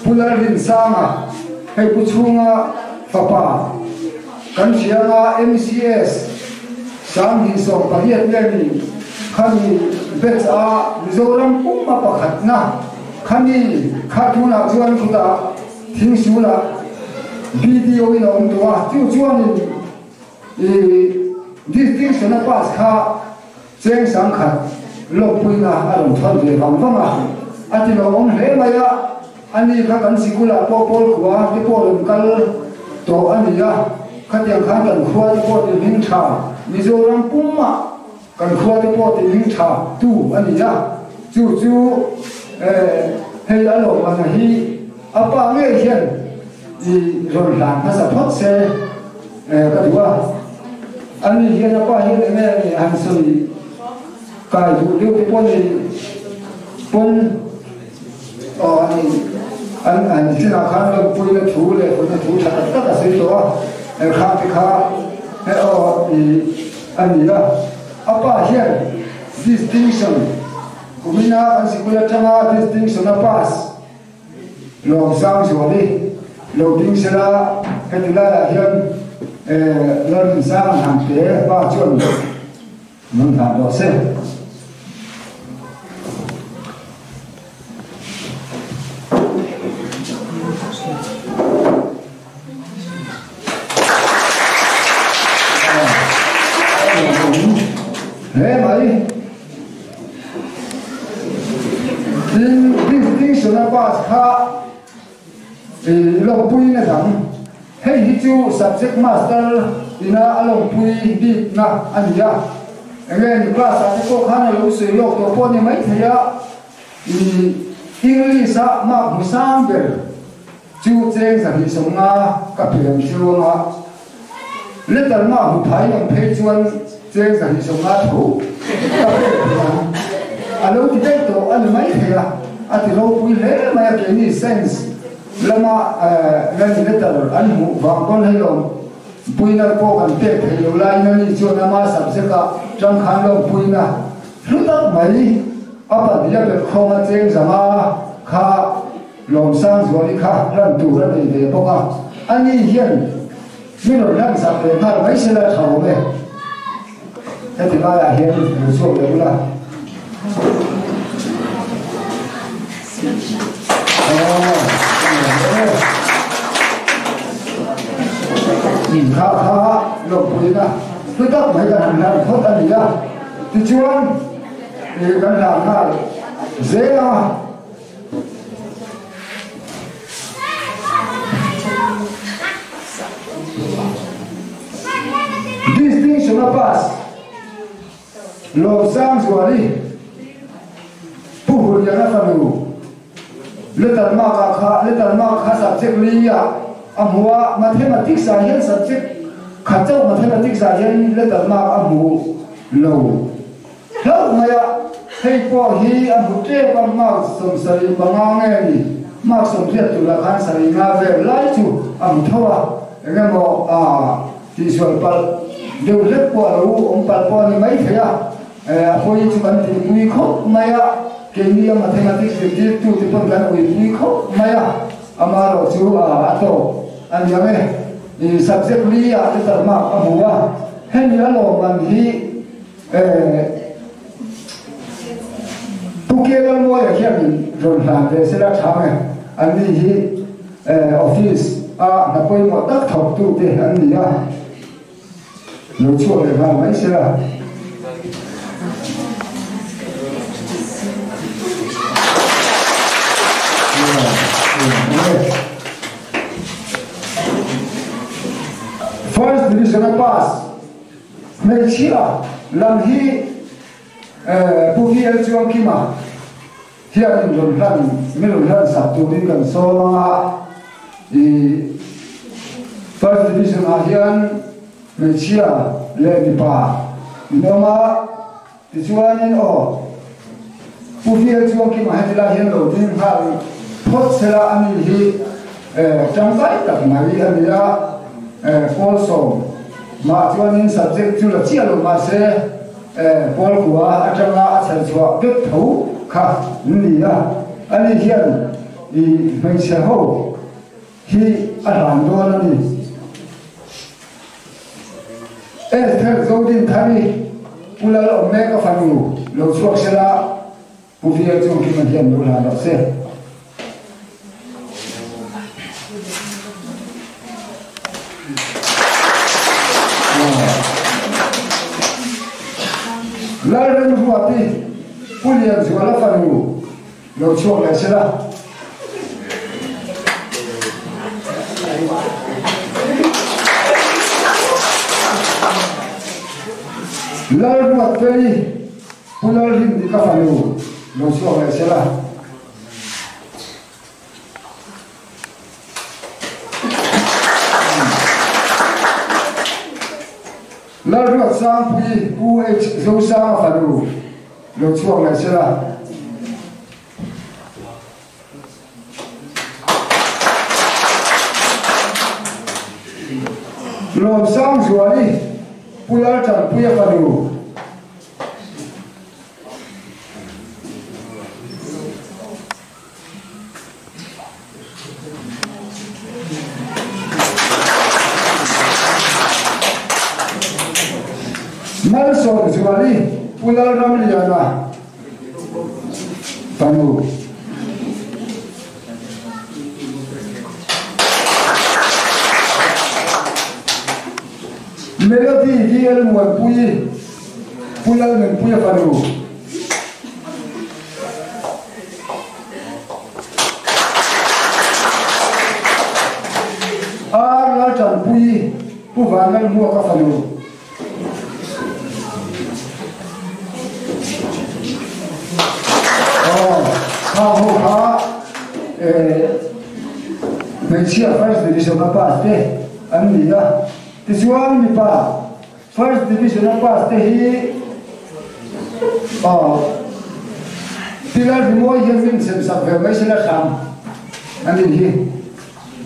Pu Lalrinsanga, hei Pu Chhunga fapa kan hrianga MCS 2018 nge ni khami batch a Mizoram pumma pakhatna khami kha tunah chuan khutah Thingsulah BDO in a awm tawh a, chu chuanin i distinction a pass kha Cheng sangkhat lawmpuina a rawn thawn ve vang vang a, a ti lo awm hle mai a, ani kha kan sikulah pawh pawl khua te pawh rawn kal tawh a ni a, khatiang khan kan khua te pawh ti hming tha Mizoram pumah. Kan khua te pawh tih hming tha tu a ni a, chu chu hei a lawmman hi a pa ngei hian i rawn hlan hmasa phawt se ka duh a. Ani hian a pa hian enge a nih han sawi kai duh deuh te pawh ni pawn aw a ni an an thinah khan lawmpuina thu leh hawnna thu tha tak tak a sawi tawh a, kha te kha aw i A ni a, a pa hian distinction kumina kan sikul atanga distinction a pass Lawmsang Zuali lo ding sela heti laiah hian Lalrinsang an han pe pa chuan nun hlan rawh se. Hle mai. Tin, distinction a pass kha i lawmpuiin a dang. Hei hi chu subject master ina a lawmpui bikna a ni a. Enge ni class ah te pawh khan a lo sawi lawk tawh pawh a ni maithei a, i English ah mark hmu sang ber. Chu cheng 250 ka pian chuanga letter mah hmu phai ang phei chuan cheng 250 tho ka pek thei ang. A lo ti daih tawh a ni mai thei a, a ti ropui hle mai a keini science lama nani letter an hmuh vang pawn hei lawm puina pawh kan pek thei lo laiin ani chuan ama subject ah tangkhan lawmpuina hlu tak mai a pahnih a bet khawm a cheng 500 kha Lawmsang Zuali kha hlan tur a nei ve bawk a, ani hian mi rawn hlan sak ve nghal mai sela tha awm e. Heti laiah hian lo chhuak leh ula. Kha kha lawmpuina hlu tak mai kan han hlan phawt a ni a, tichuan kan hlan nghal zel a. Distinction a pass Lawmsang Zuali Pu Hurliana fanu letter mark ah kha letter mark kha subject li ah a hmu a, mathematics ah hian subject khat chauh mathematics ah hian letter mark a hmu lo. Hlauh mai a, hei pawh hi a hmu tep a, mark 75 nge ni, mark 80 turah khan 75 vel lai chu a hmu tho a, eng emaw a tihsual palh deuh hlek pawh a lo awm palh pawh a ni mai thei a, a pawi chu kan tihpui khawp mai a, keini a mathematics zirtirtu te pawn kan uipui khawp mai a, amaherawh chu a tawp a ni ang e, subject li ah letter mark a hmu a, hemi a lawmman hi. Pu Kelalmawia hian rawn hlan ve sela tha nge, anni hi office a hna pawimawh tak thawktu te an ni a, lo chhuak leh nghal mai sela. First Division a pass. Hmeichhia lam hi Pu VL Chuangkima hian in rawn hlan, min rawn hlan sak turin kan sawm ang a, i First Division ah hian hmeichhia leh mipa in awm a, tichuanin aw Pu VL Chuangkima heti lai hian lo ding nghal phawt sela a ni hi tangkai tak mai a ni a, pawl sawm mah chuanin subject chu la chiah lo mahse pawl kua atanga a chhel chhuah vek tho kha an ni a, ani hian i hmeichhe ho hi a hlan dawn a ni. Esther Zodinthari Pu Lal awm mek a fanu lo chhuak sela Pu Vial chu Kima hian lo hlan rawh se. Lalremruati Pu Lianzuala fanu Lo chhuak leh sela. Lalruatfeli Pu Lalrindika fanu lo chhuak leh sela. Lalruatsangpuii Pu H Zosanga fanu lo chhuak leh sela. Lawmsangzuali Pu Laltanpuia fanu. Malsawmzuali Pu Lalramliana fanu. Melody VL Muanpuii Pu Lalnunpuia fanu. Ar Laltanpuii Pu Vanlalhmuaka fanu. Aw, kha ho kha hmeichhia first division a pass te an ni a, tichuan mipa first division a pass te hi aw Pilar Rimawi hian min sem sak ve mai sela hram a nih hi.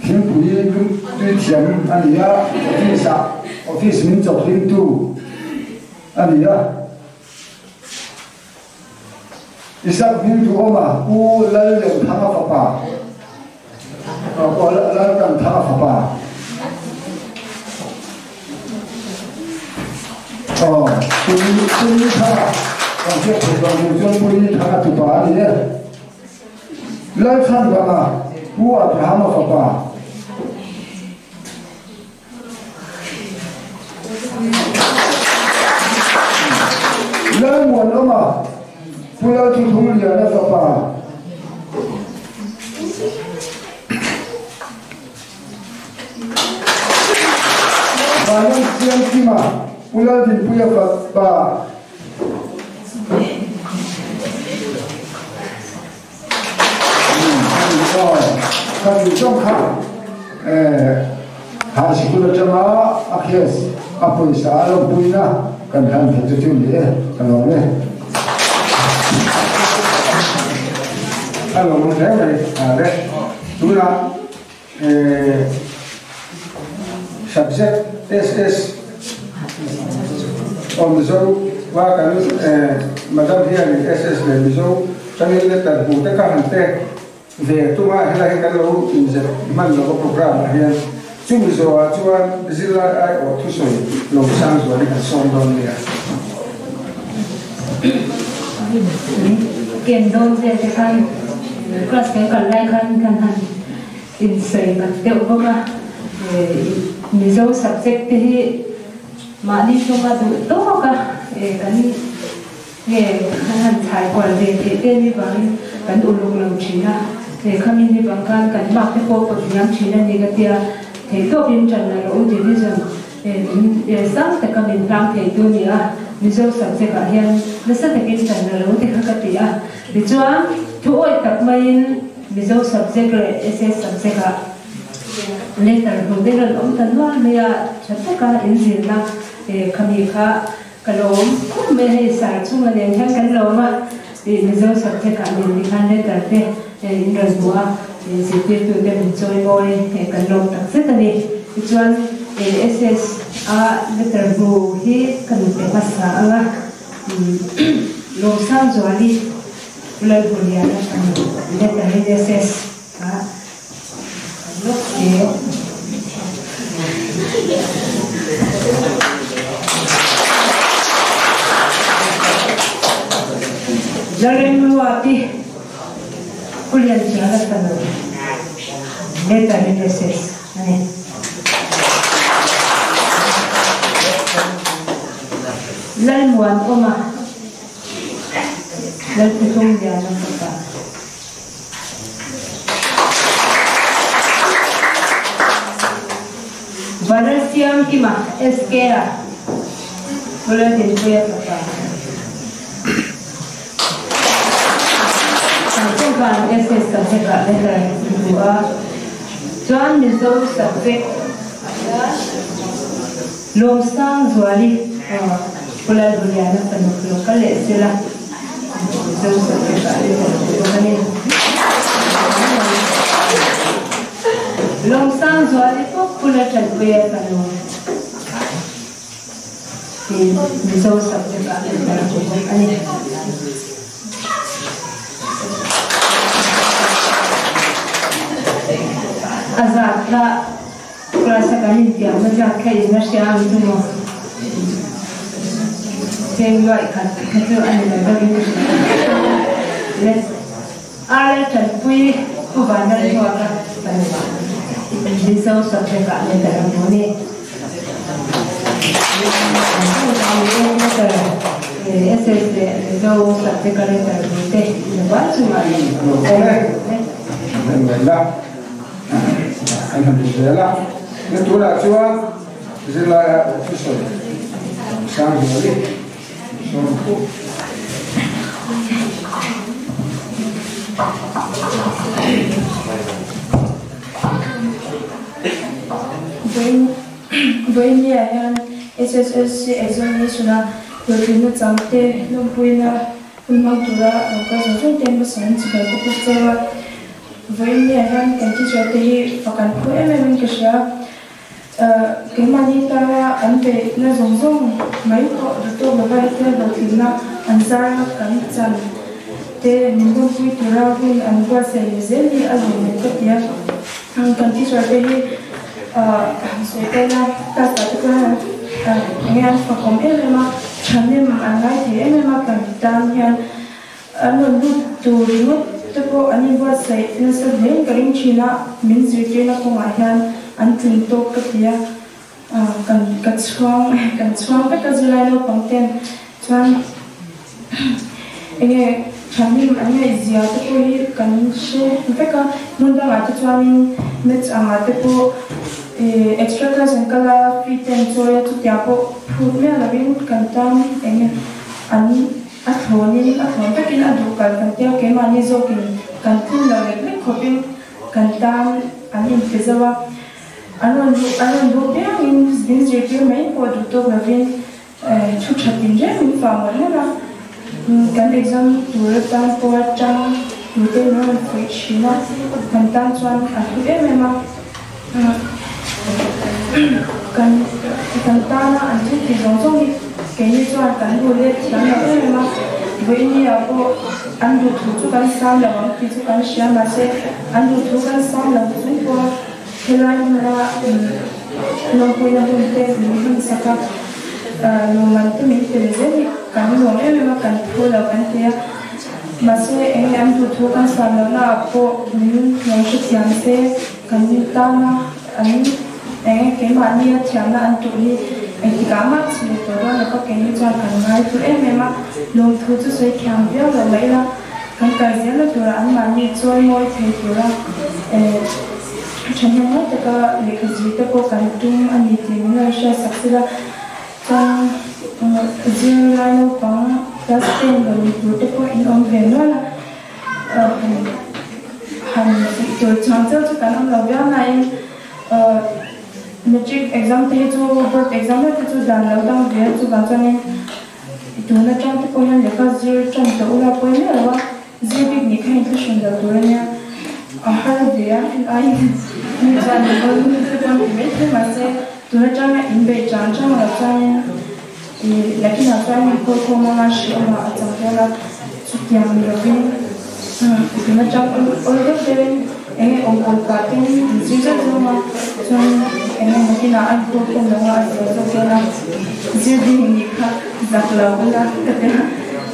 Thingpui lum tui thiam a ni a, office ah office min chawp hlimtu a ni a. Isak hming duhawma Pu Lallianthanga fapa, Pu Laltanthanga fapa. Aw, Pu Nithanga, kan hriat theih loh tur chuan Pu Nithanga tupa a ni e. Lalchhandama, Pu Abrahama fapa. Lalmuanawma, Pu Lalthuthungliana fapa. Vanlalsiamkima, Pu Laldinpuia fapa. Kan zawng kha high school atanga a case a pawisa a lo puina kan hlan thei chu chu ni e ka lawm e. A lawm hle mai le tunah Subject SS aw Mizo va kan Madam hianin SS leh Mizo tangin letter hmu te kha han pek ve tum a, helai hi kan lo inzep hman lo a program ah hian chu Mizo ah chuan zirlai aiawh thusawi lo sang zual hi kan sawm dawn nia. Ken dawn vel te khan class kan kal lai khan kan han Insawi ngat deuh bawk a, Mizo subject te hi mahni chunga duh tawk a kan nge kan han chhai kual ve theih te ni vangin kan uluk lo thin a, khami ni vang khan kan mark te pawh pawt hniam thin a ni ka tia, theihtawpin tan la rawh u division min sang taka min hlang thei tu ni a, Mizo subject ah hian nasa takin tan la rawh u ti kha ka ti a, tichuan thu awih tak maiin. Mizo subject leh SS subject ah letter hmu te rawn awm ta nual mai a, tha taka in zirna khami kha ka lawm khawp mai a, hei sar chhunga nen hian kan lawm a, Mizo subject ah nen tikhan letter te in rawn hmu a, zirtirtu te min chawi mawi kan lawm tak zet a ni. Tichuan SS a letter hmu hi ka nute hmasa ang a, Lawmsangzuali. Lalhmuliana fanu letter in SS ah lawk te. Lalremruati Pu Lianzuala fanu letter in SS a ni. Lalmuanawma. Lalthuthungliana fapa. Vanlalsiamkima, SK-a. Pu Laldinpuia fapa. Chungkan SS subject ah letter hmu a, chuan Mizo subject ah hian Lawmsangzuali Pu Lalbuliana fanu lo kal leh sela Mizo subject ah letter hmu bawk a ni. Lawmsangzuali pawh Pu Laltanpuia fanu. Mizo subject ah letter a hmu bawk a ni. A zat kha class a kan intiamna zat kha in a hria ang chu maw? Cheng luaih khat kha chu a ni lo deuhin ka hria. Le RL Tanpui Pu Vanlalhmuaka fanu Mizo subject ah letter a hmu a ni. SS leh Mizo subject a letter hmu te inbual chungah Awm e, an ngaihna an han ti zel a, ni tunah chuan zirlaia officer Sangzuali sawm pawh. Vawinia hian SSSC examination-a hlawhtlinna chang te lawmpuina hun hmang tura lo kal zawng zawng te hmasa an chibai ka puk cheu a. Vawinia hian kan teacher te hi fak an phu em em in ka hria. Keimahni tana an beihna zawng zawng mai pawh duhtawk lova hetia hlawhtlinna an zara kan chan te min lawmpui tura hun an buatsaih leh zel hi a lawmawm ka ti a. Kan teacher te hi sawi tawna class ah te chuan enge an fakawm em em a, thahnem an ngai thei em em a kan tan hian an rawn lut tur ringawt te pawh an inbuatsaih nasa hlein ka ring thin a, min zirtirna kawngah hian an tling tawk ka ti a, kan ka chhuang kan chhuang vek a zirlai naupang ten chuan enge thahnem an ngaihzia te pawh hi kan hre vek a, hmun dangah te chuanin maths angah te pawh extra class an kal a, fee te an chawi a, chutiang pawh phut miah lovin kan tan enge an A thlawnin a thlawn takin a duh kal kan tia keimahni zawkin kan tlin lo lek lek khawpin kan tan an inpe zo a, an rawn duh an rawn duh piangin min zirtir mai pawh duh tawk lovin thu tha tin reng min fah mawlh mawlh a, kan exam tur atan pawha tang tur te min rawn fuih thin a, kan tan chuan a hlu em em a, kan kan tana an thil tih zawng zawng hi keini chuan kan duh let thiam lo em em a, vawiini ah pawh an duh thu chu kan sam lo ang tih chu kan hria mahse an duh thu kan sam lo chung pawha helai hmuna lawmpuina hun te min hman sak a, lawmman te min pe leh zel hi kan lawm em em a, kan phu lo kan ti a, mahse eng nge an duh thu kan sam lohna ah pawh min lo hrethiam se. Kan tana an eng nge keimahnia thiamna an tuh hi engtikah mah chhun tawh dawn lova keini chuan kan ngai thu em em a, lawmthu chu sawi thiam viau lo mai ila, kan kal zelna tura anmahni chawi mawi thei tura thahnem ngai taka lehkha zir te pawh kan tum a ni tih min rawn hriat sak sila, chuan zirlai naupang class ten rawn ni tur te pawh in awm ve nual a. Han tih tur chuang cheu chu kan awm lo viau nain matric exam te hi chu board exam te chu dan lo dang ve a chuvang chuanin tun atang te pawh hian lehkha zir tan tawh ula pawi miah lo a zir bik nih kha inthlahrun lo tur ania a har ve a aiin mi chuan min rawn te pawn ti mai thei mahse tun atanga inbeih chang chang lo chuanin Ih, nakinah chuan min call khawm anga hrehawmah a chang dawn a, chutiang ni lovin tun atang awl deuh deuhin eng nge awm awl pah ten min zir zauh zauh a, chuan eng nge nakinah an call khawm lo a, a zir zawk dawn a, zir bik nih kha zak lo ula ka ti a,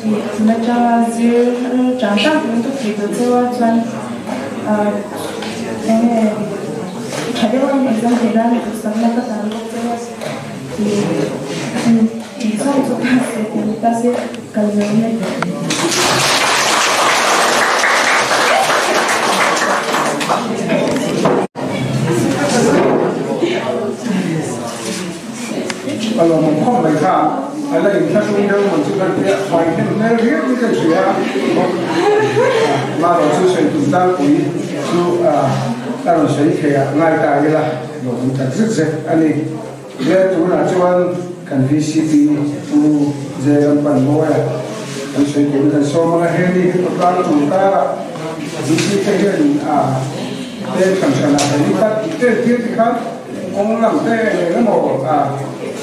ih tun atanga zir chang chang turin ka fuih duh cheu a, chuan eng nge tha deuh a exam theih nan duhsakna ka tan bawk cheu a. A lawmawm khawp mai kha. Ala in thlahrung deuh man chu kan tia fai hnem hmel riau in kan hria a ma rawh chu sawi tum tlangpui chu a rawn sawi thei a ngai ta ila lawm tak zet zet a ni. Le tunah chuan kan VCP Pu Jairampanmawia kan sawi turin kan sawm ang a, he ni hi khawtlang tur karah VC te hian a peng hran hranah helipad tih te an tir tikhan Kawng lam te eng emaw a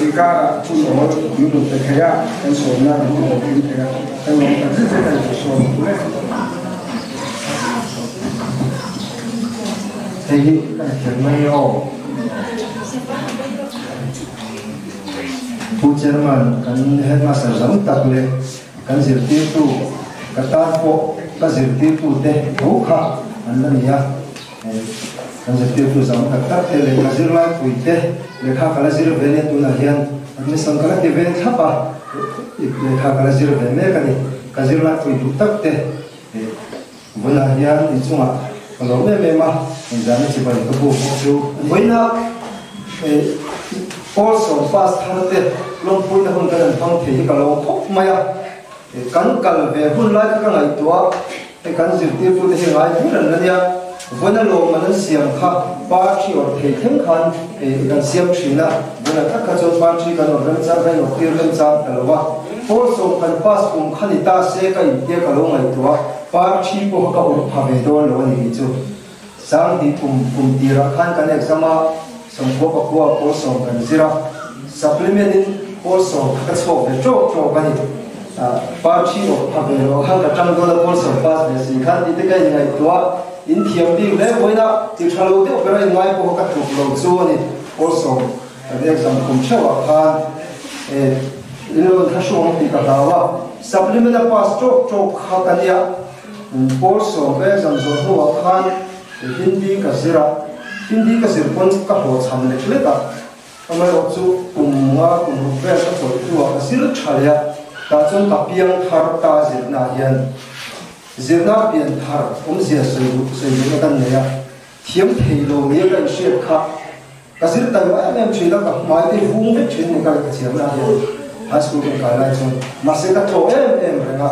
inkarah hun awl min rawn pe thei a, kan sawmna min ti hlawhtling thei a, kan lawm tak zet zet a ni sawm tur e. Hei hi ka ni kher mai aw. Pu Chairman, kan Headmaster zam tak leh kan zirtirtu, ka tan pawh ka zirtirtute tho kha an la ni a. Kan zirtirtu zam tak tak te lehkha zirlai pui te lehkha ka la zir ve nia tunah hian admission ka la ti ve thlap a, lehkha ka la zir ve mek a ni. Ka zirlai pui duh tak te vawiinah hian inchungah ka lawm em em a, inzahna chibai ka bu bawk chu a ni. Vawiinah pawl sawm pass thar te lawmpuina hun kan han hmang thei hi ka lawm khawp mai a, kan kal ve hun lai kha ka ngaihtuah. Hei kan zirtirtute hi ngai hlir an la nia, vawiina lawmman an siam kha party awrh thei thleng khan kan siam thin a, vawiina tak kha chuan party kan awrh remchang kan inawrh tir remchang ta lo a, pawl sawm kan pass kum kha ni ta se ka intia ka lo ngaihtuah a, party pawh kha ka awrh pha ve dawn lo a ni hi chu. Sanghnih kum kum tirah khan kan exam a, sawmkua pakua pawl sawm kan zir a, supplement in pawl sawm kha ka chhuak ve tawk tawk a ni. Party awk pha ve lo khan ka tang dawn a, pawl sawm pass ve si khan tih te ka inngaihtuah in thiam bik hle vawiin a, ti tha lo deuh ber a inngai pawh kha ka tluk lo chu a ni. Pawl sawm kan exam kum theuhah khan in lo inthlahrung ang tih ka hlau a, supplement a pass tawk tawk kha ka nia. Pawl sawm ka exam zawh hnuah khan Hindi ka zir a, Hindi ka zir pawn ka hlawhchham lek lek a, amaherawh chu kum nga kum ruk vel ka chawlh hnuah ka zir tha leh a, tah chuan ka piang thar ta zirnaah hian zirna pian thar awmzia sawi duh sawi duhna kan nei a, thiam thei lo nia ka inhriat kha ka zir ta lo em em thin a, ka hmai te vung vek thin ni ka lehkha thiamna hian high school kan kai lai chuan mahse ka tlaw em em reng a,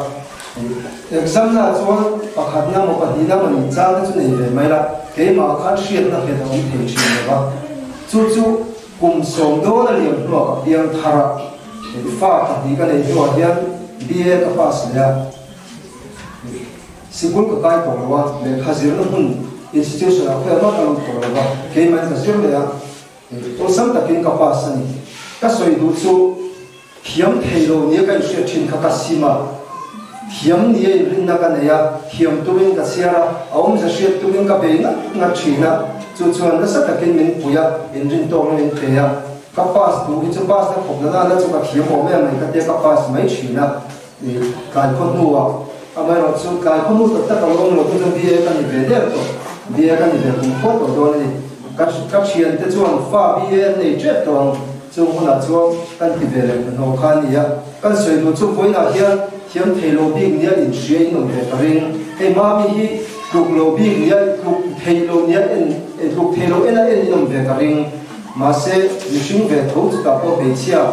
exam na chuan pakhatna maw pahnihna maw nih chang te chu nei ve mai la, keimah khan hriatna nghet a awm thei thin lo va, chu chu kum sawm dawn a liam hnuah ka piang thar a, fa pahnih ka neih hnuah hian BA ka pass leh a. Sikul ka kai tawh lo a, lehkha zirna hmun institution ah khawiah mah ka lut tawh lo va, keimah in ka zir leh a, awlsam takin ka pass a ni. Ka sawi duh chu thiam thei lo nia ka inhriat thin kha ka sim a, thiam nia inrinna ka nei a, thiam tumin ka chhiar a, a awmze hriat tumin ka bei ngat ngat thin a, chu chuan nasa takin min pui a, inrin tawkna min pe a, ka pass duh hi chu pass na khawp nana na chu ka thiam awm em mai ka tia ka pass mai thin a. Tlai khaw hnuah, amaherawh chu tlai khaw hnu tak tak a lo awm lo chu chuan BA ka ni ve der tawh, BA ka ni ve kum khuat tawh dawn a ni. Ka ka thiante chuan fa BA an nei tep tawh ang, chung hunah chuan kan ti ve leh hnahnawh kha a ni a. Kan sawi duh chu vawiinah hian thiam thei lo bik nia inhria in awm ve ka ring. Hei Mami hi tluk lo bik nia tluk thei lo nia en tluk thei lo en a en in awm ve ka ring. Mahse mihring ve tho chutah pawh hmeichhia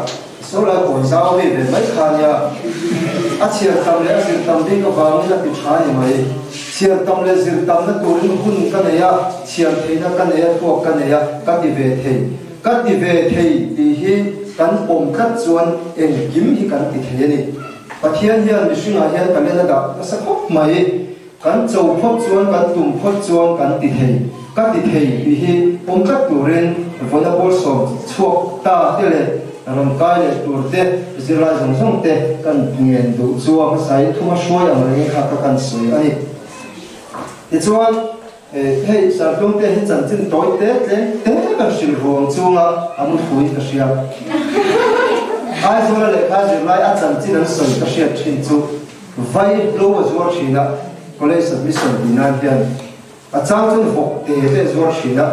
Saw lai kawn zau mi ve mai kha nia, a chhiar tam leh a zir tam bik avangin a ti tha ni mai. Chhiar tam leh zir tamna turin hun ka nei a, chhiar theihna ka nei a, thluak ka nei a, ka ti ve thei. Ka ti ve thei tih hi kan pawm tlat chuan engkim hi kan ti thei a ni. Pathian hian mihringah hian talent a dah nasa khawp mai. Kan cho phawt chuan kan tum phawt chuan kan ti thei, ka ti thei tih hi pawm tlat turin vawiina pawl sawm chhuak ta te leh rawn kai leh tur te zirlai zawng zawng te kan ngen duh chu a hmasain thuma hruai ang rengin kha ka kan sawi a ni. Tichuan, hei Sartlung te hi chanchin tawi te tlem te kan hrilh ruang chunga a mu thuin ka hria. Aizawla lehkha zirlai a chanchin an sawi ka hriat thin chu Vai hlo a zuar thin a, college admission tih nan hian a chang chuan vawk te te a zuar thin a,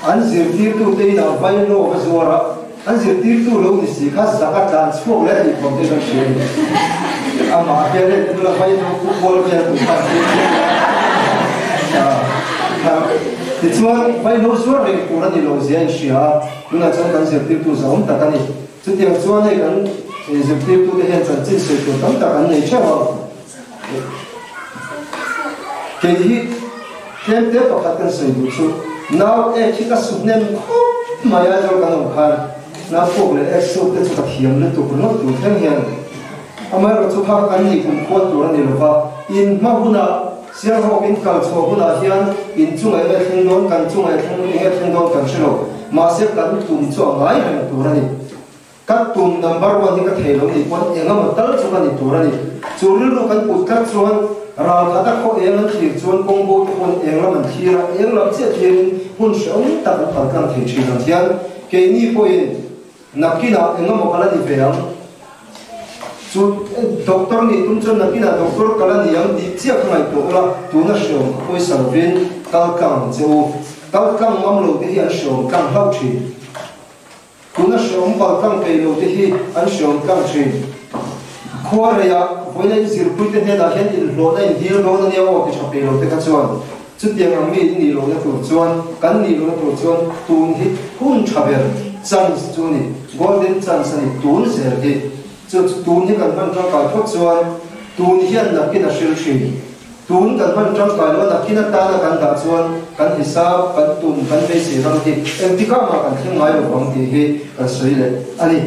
an zirtirtu te inah vai hlo va zuar a, an zirtirtu lo ni si kha zak a tlan chhuak leh a nih khawm te kan hria a ni. Amah hian hei tuna vai hlo pu kual vel tur kha a zir a, tichuan vai hlo zuar reng tur a ni lo zia a inhria a, tunah chuan kan zirtirtu zahawm tak a ni. Chutiang chuan hei kan. Zirtirtute hian chanchin sawi tur tam tak an nei theuh a. Kei hi tlem te pakhat kan sawi duh chu nau ek hi ka su hnem khawp mai Aizawl kan awm khan nau puk leh ek suk te chu ka thiam lutuk ringawt tur thleng hian amaherawh chu kha kan nih kum khuat tur a ni lova in hma hunah Sialhawk in kal chhuah hunah hian in chungah enge thleng dawn kan chungah enge thleng dawn kan hre lo mahse kan tum chu a ngai reng tur a ni. Ka tum number one hi ka thei lo nih pawn eng emaw tal chu ka ni tur a ni. Chu rilru kan put tlat chuan ral khat a khaw eng an thlir chuan kawng bo te pawn eng lam an thlir a, eng lam chiah thlirin hmun hrehawm tak an pal tlang thei thin ang hian keini pawhin nakinah eng emaw ka la ni ve ang. Chu doctor nih tum chuan nakinah doctor ka la ni ang tih chiah ka ngaihtuah ula, tuna hrehawm ka pawisa lovin kal tlang ang che u. Kal tlang ngam lo te hi an hrehawm tlang hlauh thin. Tuna hreawm pal tlang peih lo te hi an hreawm tlang thin. Khua reiah vawiina in zirpuite hnenah hian inhlawhna in dil dawn ania aw ti tha peih lo te kha chuan chutiang ang mi in nih lohna tur chuan kan nih lohna tur chuan tun hi hun tha ber chance chu a ni, golden chance a ni tun zel hi. Chu tun hi kan hman tangkai phawt chuan tun hian nakin a hril thin. Tun kan hman tangkai lo nakin atana kan dah chuan kan hisap, kan tum, kan beisei ram hi engtikah mah kan thleng ngai lo vang tih hi kan sawi leh a ni.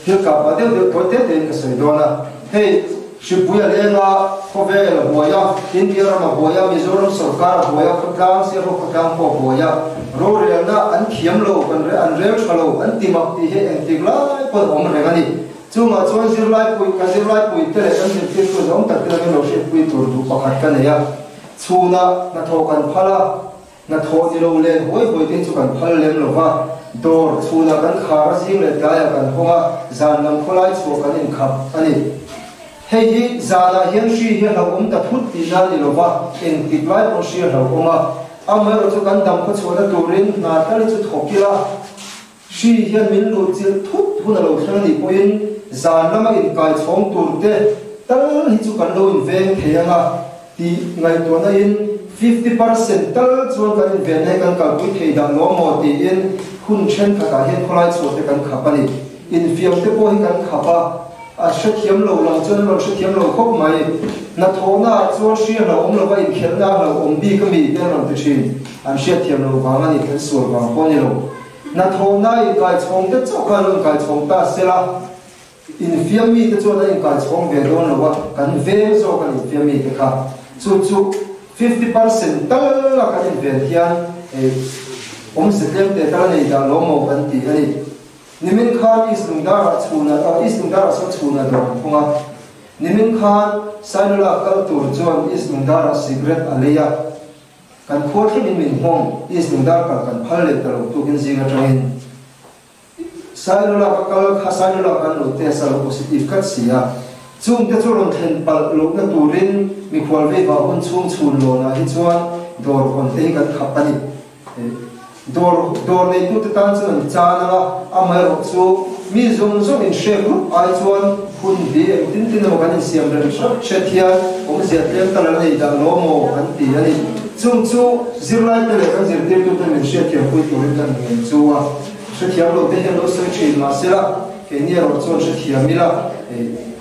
Thil kah pah deuh deuh tawi te tein ka sawi dawn a, hei Hripui a leng a, khawvel a buai a, India ram a buai a, Mizoram sawrkar a buai a, khawtlang, Sialhawk khawtlang pawh a buai a, rorelna an thiam lo, kan an rel tha lo, an ti mak tih hi engtik lai pawn a awm reng a ni. Chungah chuan zirlai pui, ka zirlai puite leh kan zirtirtu zawng tak te min lo hriatpui tur duh pakhat ka nei a. Chhunah hnathawh kan phal a, hnathawh ni lo len huai huai te hi chu kan phal lem lo va. Dawr chhunah kan khar a, zing leh tlaiah kan hawng a, zan lam khawlai chhuah kan inkhap a ni. Hei hi zanah hian hri hi a hlauhawm ta thut tihna a ni lo va, engtik lai pawh hri a hlauhawm a. Amaherawh chu kan dam khawchhuahna turin hna tal hi chu thawk ila, Hri hian min luh chilh thut hun a lo thleng anih pawhin zan lama inkai chhawng tur te tal hi chu kan lo inveng thei ang a tih ngaihtuahna in 50% tal chuan kan invenna hi kan kalpui thei dah lo maw tiin hun thenkhatah hian khawlai chhuah te kan khap a ni. Infiam te pawh hi kan khap a, a hrethiam lo lam chuan an rawn hrethiam lo khawp mai. Hnathawhna ah chuan hri a hlauhawm lova inkhelhna a hlauhawm bik a mi te an rawn ti thin. An hriatthiam lo vang a ni, an sual vang pawh a ni lo. Hnathawhna inkaichhawng te chauh khan lo inkaichhawng ta sela, infiam mite chuan an inkaichhawng ve dawn lo a, kan veng zawk an infiam mite kha. Chu chu 50% tal a kan inven hian awmze tlem te tal a nei dah lo maw kan ti a ni. Nimin khan East Lungdar-ah chhunah, East Lungdar-ah sawn chhunah dawr an phung a. Nimin khan Sailula kal tur chuan East Lungdar-ah cigarette a lei a. Kan khua thlengin min hmawng, East Lungdar kal kan phal leh ta lo tukin zing atangin Sailula ka kal kha Sailula kan lo test a lo positive tlat si a, chungte chu rawn thlen palh lohna turin mikhual vei vah hun chhung chhun lawnah hi chuan dawr hawn te hi kan khap a ni. Dawr dawr neitute tan chuan an chan ang a, amaherawh chu mi zawng zawng inhrek rup ai chuan hun hi engtin tin emaw kan insiam rem hret hret hian awmzia tlem tal an nei dah lo maw kan ti a ni. Chung chu zirlaite leh kan zirtirtute min hriatthiampui turin kan ngen chu a hrethiam lo te hian lo sawi thin mahsela keini erawh chuan hrethiam ila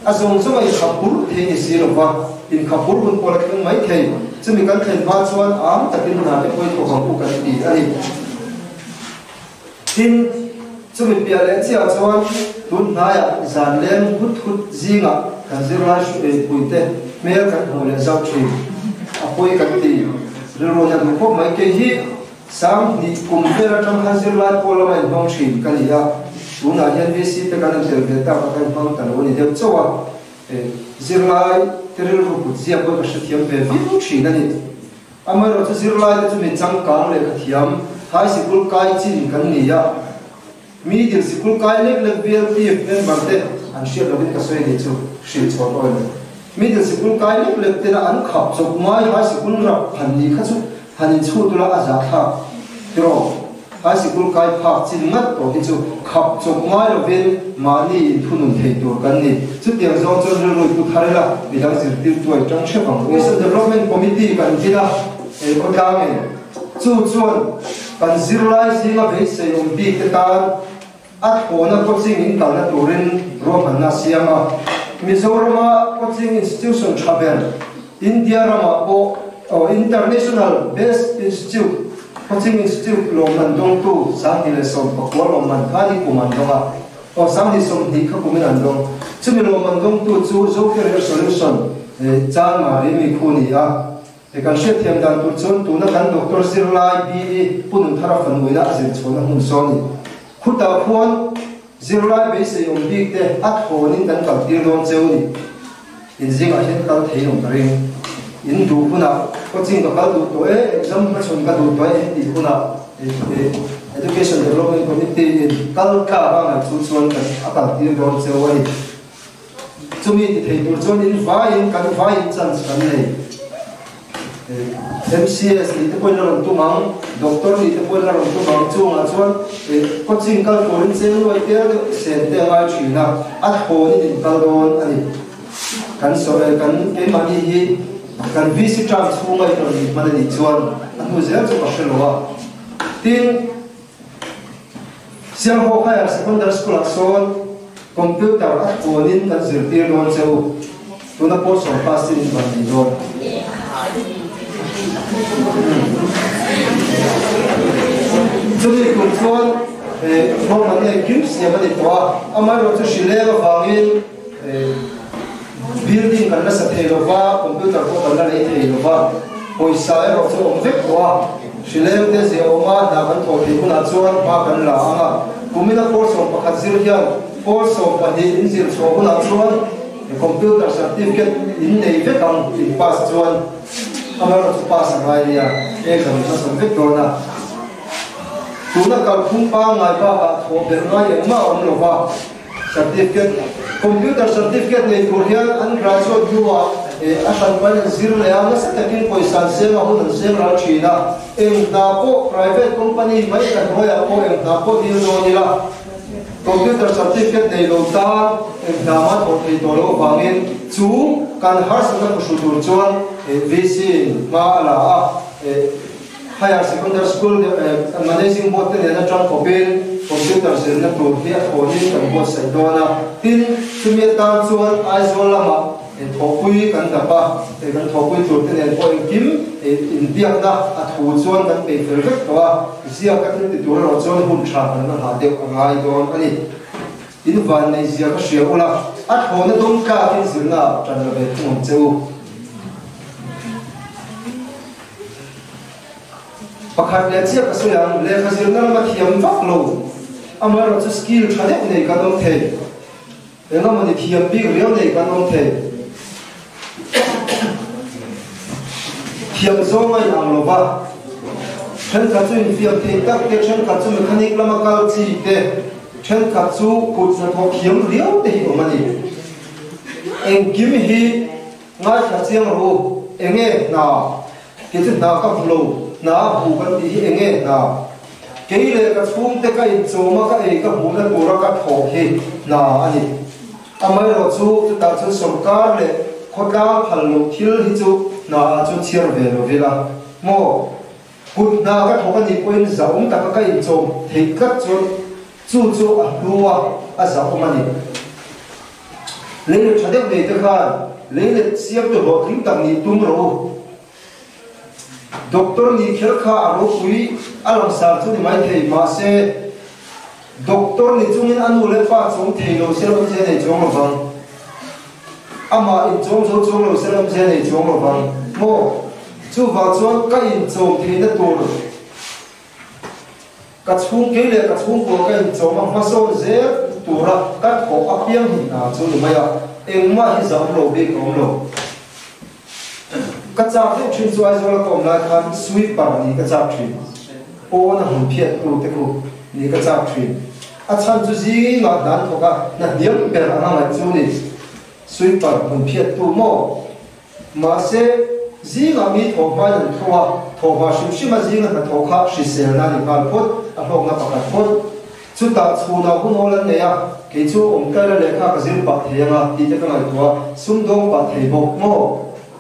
a zawng zawng a inkhapur thei ni si lova inkhapur hun pawh la thleng mai thei. Chumi kan thlen hma chuan am takin hna te pawi thawk ang u kan ti a ni. Tin, chumi piah leh chiah chuan tun hnaiah zan leng hut hut zingah kan zirlai hruaipui te hmel kan hmuh leh zauh thin. A pawi kan ti rilru na duh khawp mai. Kei hi 2000 kum vel atang khan zirlai pawl lama inhmang thin ka ni a, tunah hian VC te kan intel ve tak a ka inhmang ta lo a ni deuh chauh a. Zirlai te rilru kut ziak pawh ka hrethiam ve viau thin a ni. Amaherawh chu zirlai te chu mi changkang lehkha thiam, high sikul kai chin kan ni a. Middle sikul kai lek lek BLT member te an hriat lovin ka sawi ni chu hrilh chhuah pawh a ni. Middle sikul kai lek lek tena an khap chawp ngai high sikul rap han ni kha chu han inchhut ula a zahthlak tiraw? High sikul kai phak chin ngat tawh hi chu khap chawp ngai lovin mahni inthunun thei tur kan ni. Chutiang zawng chuan rilru pu thar ila midang zirtir tuai tang hrep ang u. Mission Development Committee kan din a, he khawtlangin chu chuan kan zirlai zinga beisei awm bik te tan. A thlawna coaching in kalna turin ruahmanna a siam a. Mizorama coaching institution tha ber India ramah pawh International Best Institute Coaching Institute lawmman dawngtu 2019 lawmman kha ni kum an dawng a, aw 2020 kha kumin an dawng. Chumi lawmman dawngtu chu Zocareer Solution Chanmari mi khu ni a. He kan hriatthiam dan tur chuan tuna kan doctor zirlai BE Pu Nunthara fanuina a zir chhuahna hmun sawn ni. Khutah khuan zirlai beisei awm bik te a thawnin kan kal tir dawn cheu ni. In zingah hian kal thei awm ka ring. In duh hunah coaching ka kal duh tawh e, exam hmachhawn ka duh tawh e in tih hunah Education Development Committee in kal tlak a ngaih chu chuan kan a kal tir dawn cheu a ni. Chumi ti thei tur chuan in vaiin kan vaiin chance kan nei. MCS nih te pawhin a rawn tum ang, Doctor nih te pawhin a rawn tum ang. Chungah chuan coaching kal turin cheng luai tel deuh sen te a ngai thin a, a thlawnin in kal dawn a ni. Kan sawi kan keimahni hi kan VC term chhunga in rawn inhman a nih chuan a hnu zel chu ka hre lo a. Tin, Sianghaw Higher Secondary School-ah sawn computer a tawnin kan zirtir dawn che u. Tuna pawl sawm pass in van nei dawn. Chumi kum chuan hlawm an engkim siam a ni tawh a, amaherawhchu hrileng avangin building kan la sa thei lo va, computer pawh kan la lei thei lo va, pawisa erawh chu a awm vek tawh a. Hrileng te zia awm a, hna kan thawh theih hunah chuan hma kan la ang a. Kumina pawl 11 zir hian pawl 12 in zir chhuah hunah chuan computer certificate in nei vek ang in pass chuan amaherawhchu chu pass a ngai nia, exam in hmasawn vek dawn a. Tuna kalphung pangngai bakah thawh belh ngai engmah a awm lo va. Certificate, Computer certificate nei tur hian an graduate hnuah a hran pain an zir leh a, nasa takin pawisa an seng a, hun an seng ral thin a. Eng hna pawh private company mai ka hnuaiah pawh eng hna pawh dil dawn ila, computer certificate nei lo tan eng hna mah thawh thei tawh loh avangin chu kan harsatna phuhru tur chuan VC in hma a la a. Higher Secondary School Managing Board te nen atang khawpin Computer zirna tur hi a thawnin kan buatsaih dawn a. Tin, chumi atan chuan Aizawl lamah thawhpui kan dap a, kan thawhpui tur te nen pawh engkim inbiakna a thu chuan kan peih fel vek tawh a, ziak a thil ti tur erawh chuan hun tha kan la nghah deuh a ngai dawn a ni. In vannei zia ka hria ula, a thlawhna dawng tlakin zirna ah tan la ve thung ang che u. Pakhat leh chiah ka sawi ang, lehkha zirna lama thiam vak lo, amaherawh chu skill tha deuh nei kan awm thei, engemawni thiam bik riau nei kan awm thei. Thiam zawng a inang lo va, thenkhat chu infiam thei tak te, thenkhat chu mechanic lama kal chi te, thenkhat chu kut hnathawh thiam riau te hi awm a ni. Engkim hi Ngaithla chiang rawh u, enge hna? Kei chu hna ka hmu lo, hna a hmu kan tih hi enge hna? Kei leh ka chhungte ka inchawm a ka ei ka hmuhna tura ka thawh hi hna a ni. Amaherawh chu chutah chuan sawrkar leh khawtlang phal loh thil hi chu hna ah chuan chhiar ve lo ila maw? Kut hna ka thawk a nih pawhin zahawm taka ka inchawm theih tlat chuan chu chu a hlu a, a zahawm a ni. Leilet tha deuh nei te khan leilet siamtu hlawhtling tak nih tum rawh u. Doctor nih kher kha a ropui a langsar chu ni mai thei, mahse doctor ni chungin a nu leh pa chawm thei lo se awmze nei chuang lo vang. Amah inchawm zo chuang lo se awmze nei chuang lo vang maw? Chuvang chuan ka inchawm theihna tur. Ka chhung kei leh ka chhungkua ka inchawm a hmasawn zel tura ka thawh apiang hi hna chu ni mai a, engmah hi zam lo bik a awm lo. Ka chak deuh thin chu Aizawl a ka awm lai khan sweeper nih ka chak thin, pawn a hmun phiat tu te khu nih ka chak thin. A chhan chu zingah hna an thawk a, hna hniam ber anga ngaih chu ni, sweeper hmun phiat tu maw? Mahse, zingah mi thawh hmain an tho a, thawh hma hrim hrima zinga hnathawh kha hriselna a ni nghal phawt, a hlawkna pakhat phawt. Chutah chhunah hun awl an nei a, kei chu awmtlaila lehkha ka zir pah thei anga tih te ka ngaihtuah a, sumdawng pah thei bawk maw?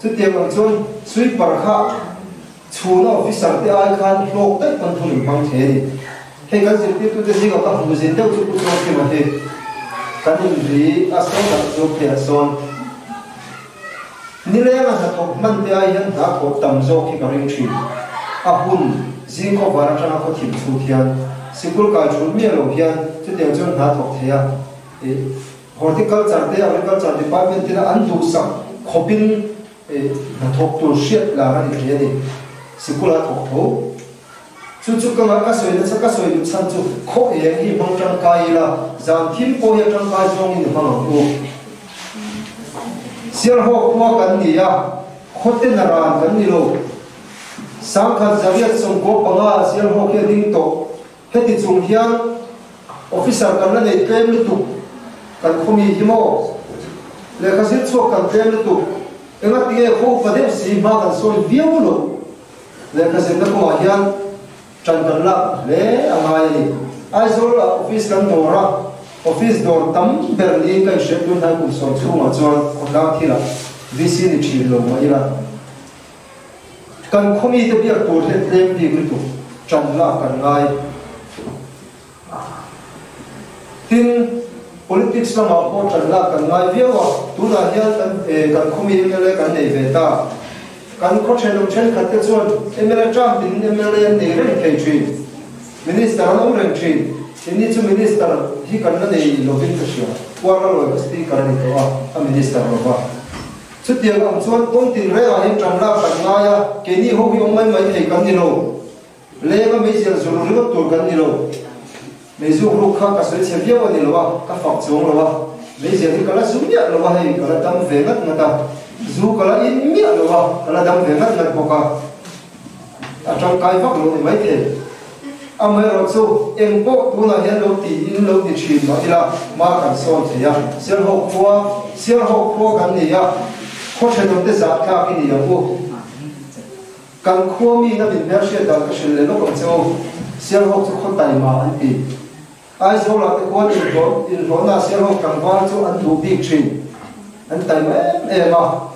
Chutiang ang chuan sweeper kha chhuna officer te ai khan hlawk daih pawn thun in hmang thei a ni. Hei kan zirtirtute zingah ka hmu zin deuh chu Pu Chawngkima hi kan inri a sawn tak chu pheiah sawn Nilenga hnathawk hman te ai hian hna thawh tam zawk hi ka ring thin. A hun, zing khawvar atanga khaw thim chhut hian sikul kai thul miah lo hian chutiang chuan hna thawk thei a. Horticulture te Agriculture Department tina an duhsak khawpin hnathawk tur hriat lar a ni thei a ni. Sikul a thawk tho. Chu chu ka ka sawi nasa ka sawi duh chhan chu khaw eng hi hmang tangkai ila zan thim pawh hi a tangkai zawngin i hmang ang u. Sialhawk khua kan ni a, khawte na ran kan ni lo. Sangkhat zariat 95 ah Sialhawk hi a ding tawh. Heti chung hian officer kan la nei tlem lutuk kan khawmi hi maw? Lehkha zir chhuak kan tlem lutuk. Engatinge khaw upa deuh si hma kan sawi viau lo. Lehkha zirna kawngah hian ṭan kan lak hle a ngai a ni. Aizawl ah office kan dawr a, office dawr tam ber niin ka inhriat tun hnai kum sawm chhungah chuan khawtlang thilah VC ni ṭhin lo mah ila, kan khawmite biak tur hian tlem bik lutuk ṭan lak kan ngai. Tin, politics lamah pawh ṭan lak kan ngai viau a, tunah hian kan kan khawmi mla kan nei ve ta. Kan khaw ṭhenawm ṭhenkhat te chuan mla term tin mla an nei reng thei ṭhin, minister an awm reng ṭhin. Inni chu minister hi kan la nei lovin ka hria, Kuala Lawi ka speaker a ni tawh a, a minister lo va. Chutiang ang chuan kawng tinrengah hian ṭan lak kan ngai a, keini ho hi awm mai mai thei kan ni lo. Lenga meizial zur ringawt tur kan ni lo. Meizuk ruk kha ka sawi chhe viau a ni lo a, ka fak chuang lo a. Meizial hi ka la zu miah lo a, hei ka la dam ve ngat ngat a. Zu ka la in miah lo a, ka la dam ve ngat ngat bawk a. A tangkai vak lo ni maithei. Amaherawhchu, eng pawh tunah hian lo ti in lo ti thin mah ila, hma kan sawn thei a. Sialhawk khua, Sialhawk khua kan ni a, khaw thenawmte zah tlak i ni ang u. Kan khua mi na min hmelhriat dan ka hrilh leh lawk ang che u. Sialhawk chu khaw taima an ti. Aizawl ah te khuan inhlawh inhlawhna Sialhawk tlangval chu an duh bik thin. An taima em em a.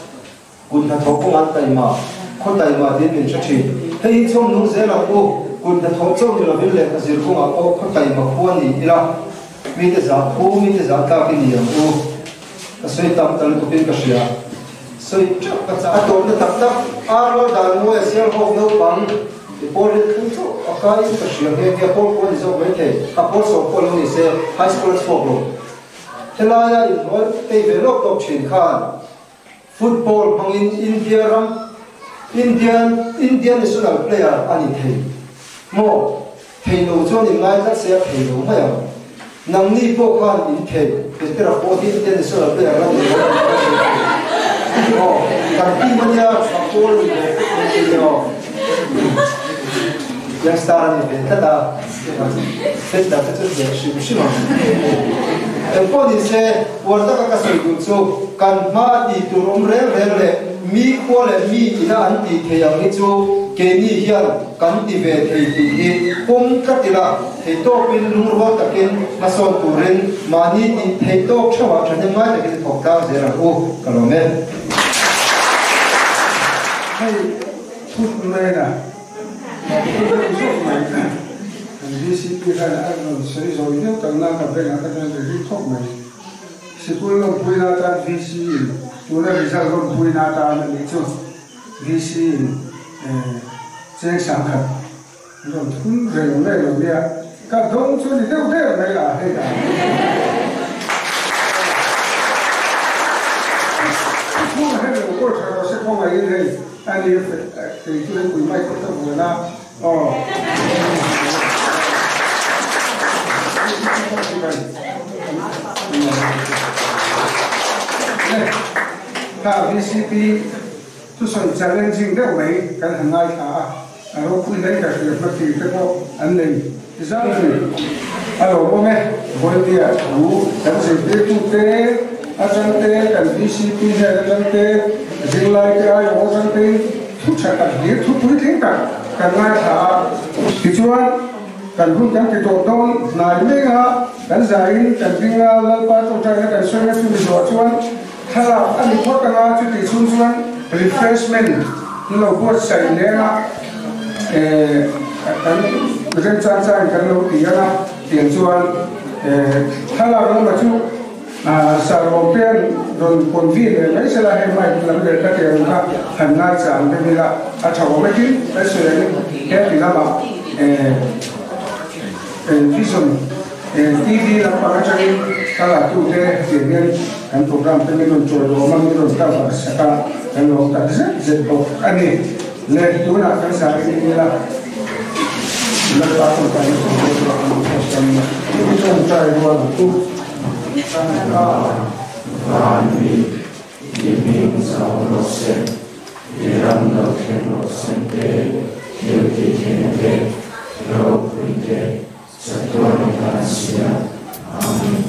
Kut hnathawh kawng an taima, khaw taima tiin min hre thin. Hei hi chhawm nung zel ang u. Kut hnathawh chauh ni lovin lehkha zir kawngah pawh khaw taima khua ni ila, mite zah phu, mite zah tlak i ni ang u. Ka sawi tam ta lutukin ka hria. Sawi teuh ka chak. A tawpna tak tak, Arlo dan mawi a sial hawk naupang i pawl rit thung chu a kaiin ka hria nghe nghe, pawl pawh a ni zawk maithei, a pawl sawm pawh lo ni se, high school a chhuak lo. Helaia inhnuai tei ve lawk lawk thin khan football hmangin India ram Indian Indian national player a ni thei maw? Thei lo chuan in ngai tlat se a thei lo mai ang. Nangni pawh khan in thei, Petera pawh hi Indian national player la ni lo tih ka hre thei. Aw, kan team ania tha pawl ni ve tlat ni aw. Young star a ni ve tlat a, Petera te chu hneh hrim hrim ang. Engpawh ni se, uar taka ka sawi duh chu kan hma a tih tur awm reng reng leh mi khua leh mi ina an tih thei ang hi chu keini hian Kan ti ve thei tih hi pawm tlat ila, thei tawpin lungrual takin hmasawn turin mahni tih theih tawk theuhah thahnem ngai takin i thawk tlang zel ang u, ka lawm e. Hei thut main a, ka phu deuh zawk mai. Kan VCP khan a rawn sawi zawi deuh tak na ka bank ah ka chuan ka hlim khawp mai. Sikul lawmpuina atan VC in tuna result lawmpuina atan a nih chu. VC in cheng sangkhat an rawn thun reng mai lo nia, ka dawng chu ni deuh deuh mai la hei dan chu thu hei lo kawl tha rawh se khawngaih in hei a ni kei chu hei pui mai khawp ta vuan a aw Kha VCP Thusawi challenging deuh mai kan han ngaithla a, a ropui hle ka hria hmatir te pawh an nei zau a ni. A lawmawm e, Vawinia thu kan zirtirtute atang te, kan VCP hnen atang te, zirlai te aiawh atang tein thu tha tak hlir, thu puitling tak kan ngaithla a. Tichuan, kan hun kan ti tawh dawn hnai mek a, kan zaiin kan ding a, Lalpa tawngtaina kan sawi a, chumi zawh chuan Thlalak a ni phawt anga chuti chhung chuan refreshment an lo buatsaih leng a, kan Remchang changin kan lo ti ang a, tiang chuan thlalak lama chu Sarlawm te an rawn convene leh mai sela, hei mic lam leh ka tiang kha han ngaichang deuh ila a tha awm e tin kan sawi angin he ti lamah Vision TV lampang atangin thlalak tute tiang hian kan program te min rawn chawi lawm a, min rawn cover sak a, kan lawm tak zet zet bawk a ni. Le tunah kan sa ring ila Lalpa tawngtaina tur te chu an awm a, i tawngtai rual ang u. Van mi, i hming zau rawh se, i ram lo thleng rawh se te, thil ti thei te, ropui te, chatuan i tan sia. Amen.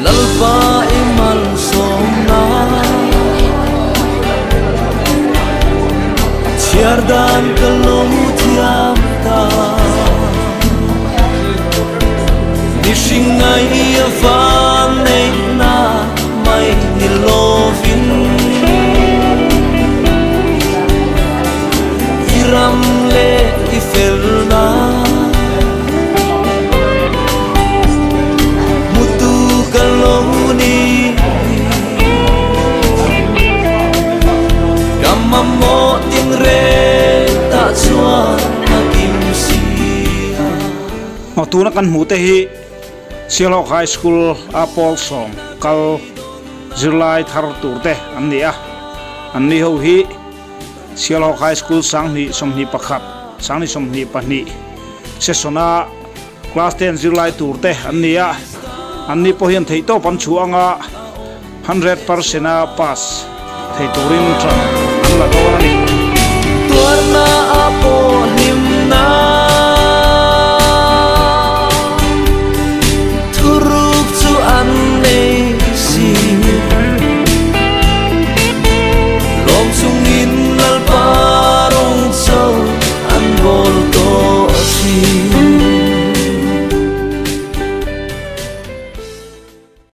Lalpa i malsawmna chhiar dan ka lo thiam ta mihring ngai a van neihna mai ni lovin i ram leh i felna mutu ka lo ni ka mamawh tin reng tah chuan a kim si a. Tuna kan hmuh te hi Sialhawk High School a pawl sawm kal zirlai thar tur te an ni a, an ni ho hi Sialhawk High School 2021, 2022 session a class 10 zirlai tur te an ni a, an ni pawh hian theihtawp an chhuah anga 100% a pass thei turin tan an la dawn a ni.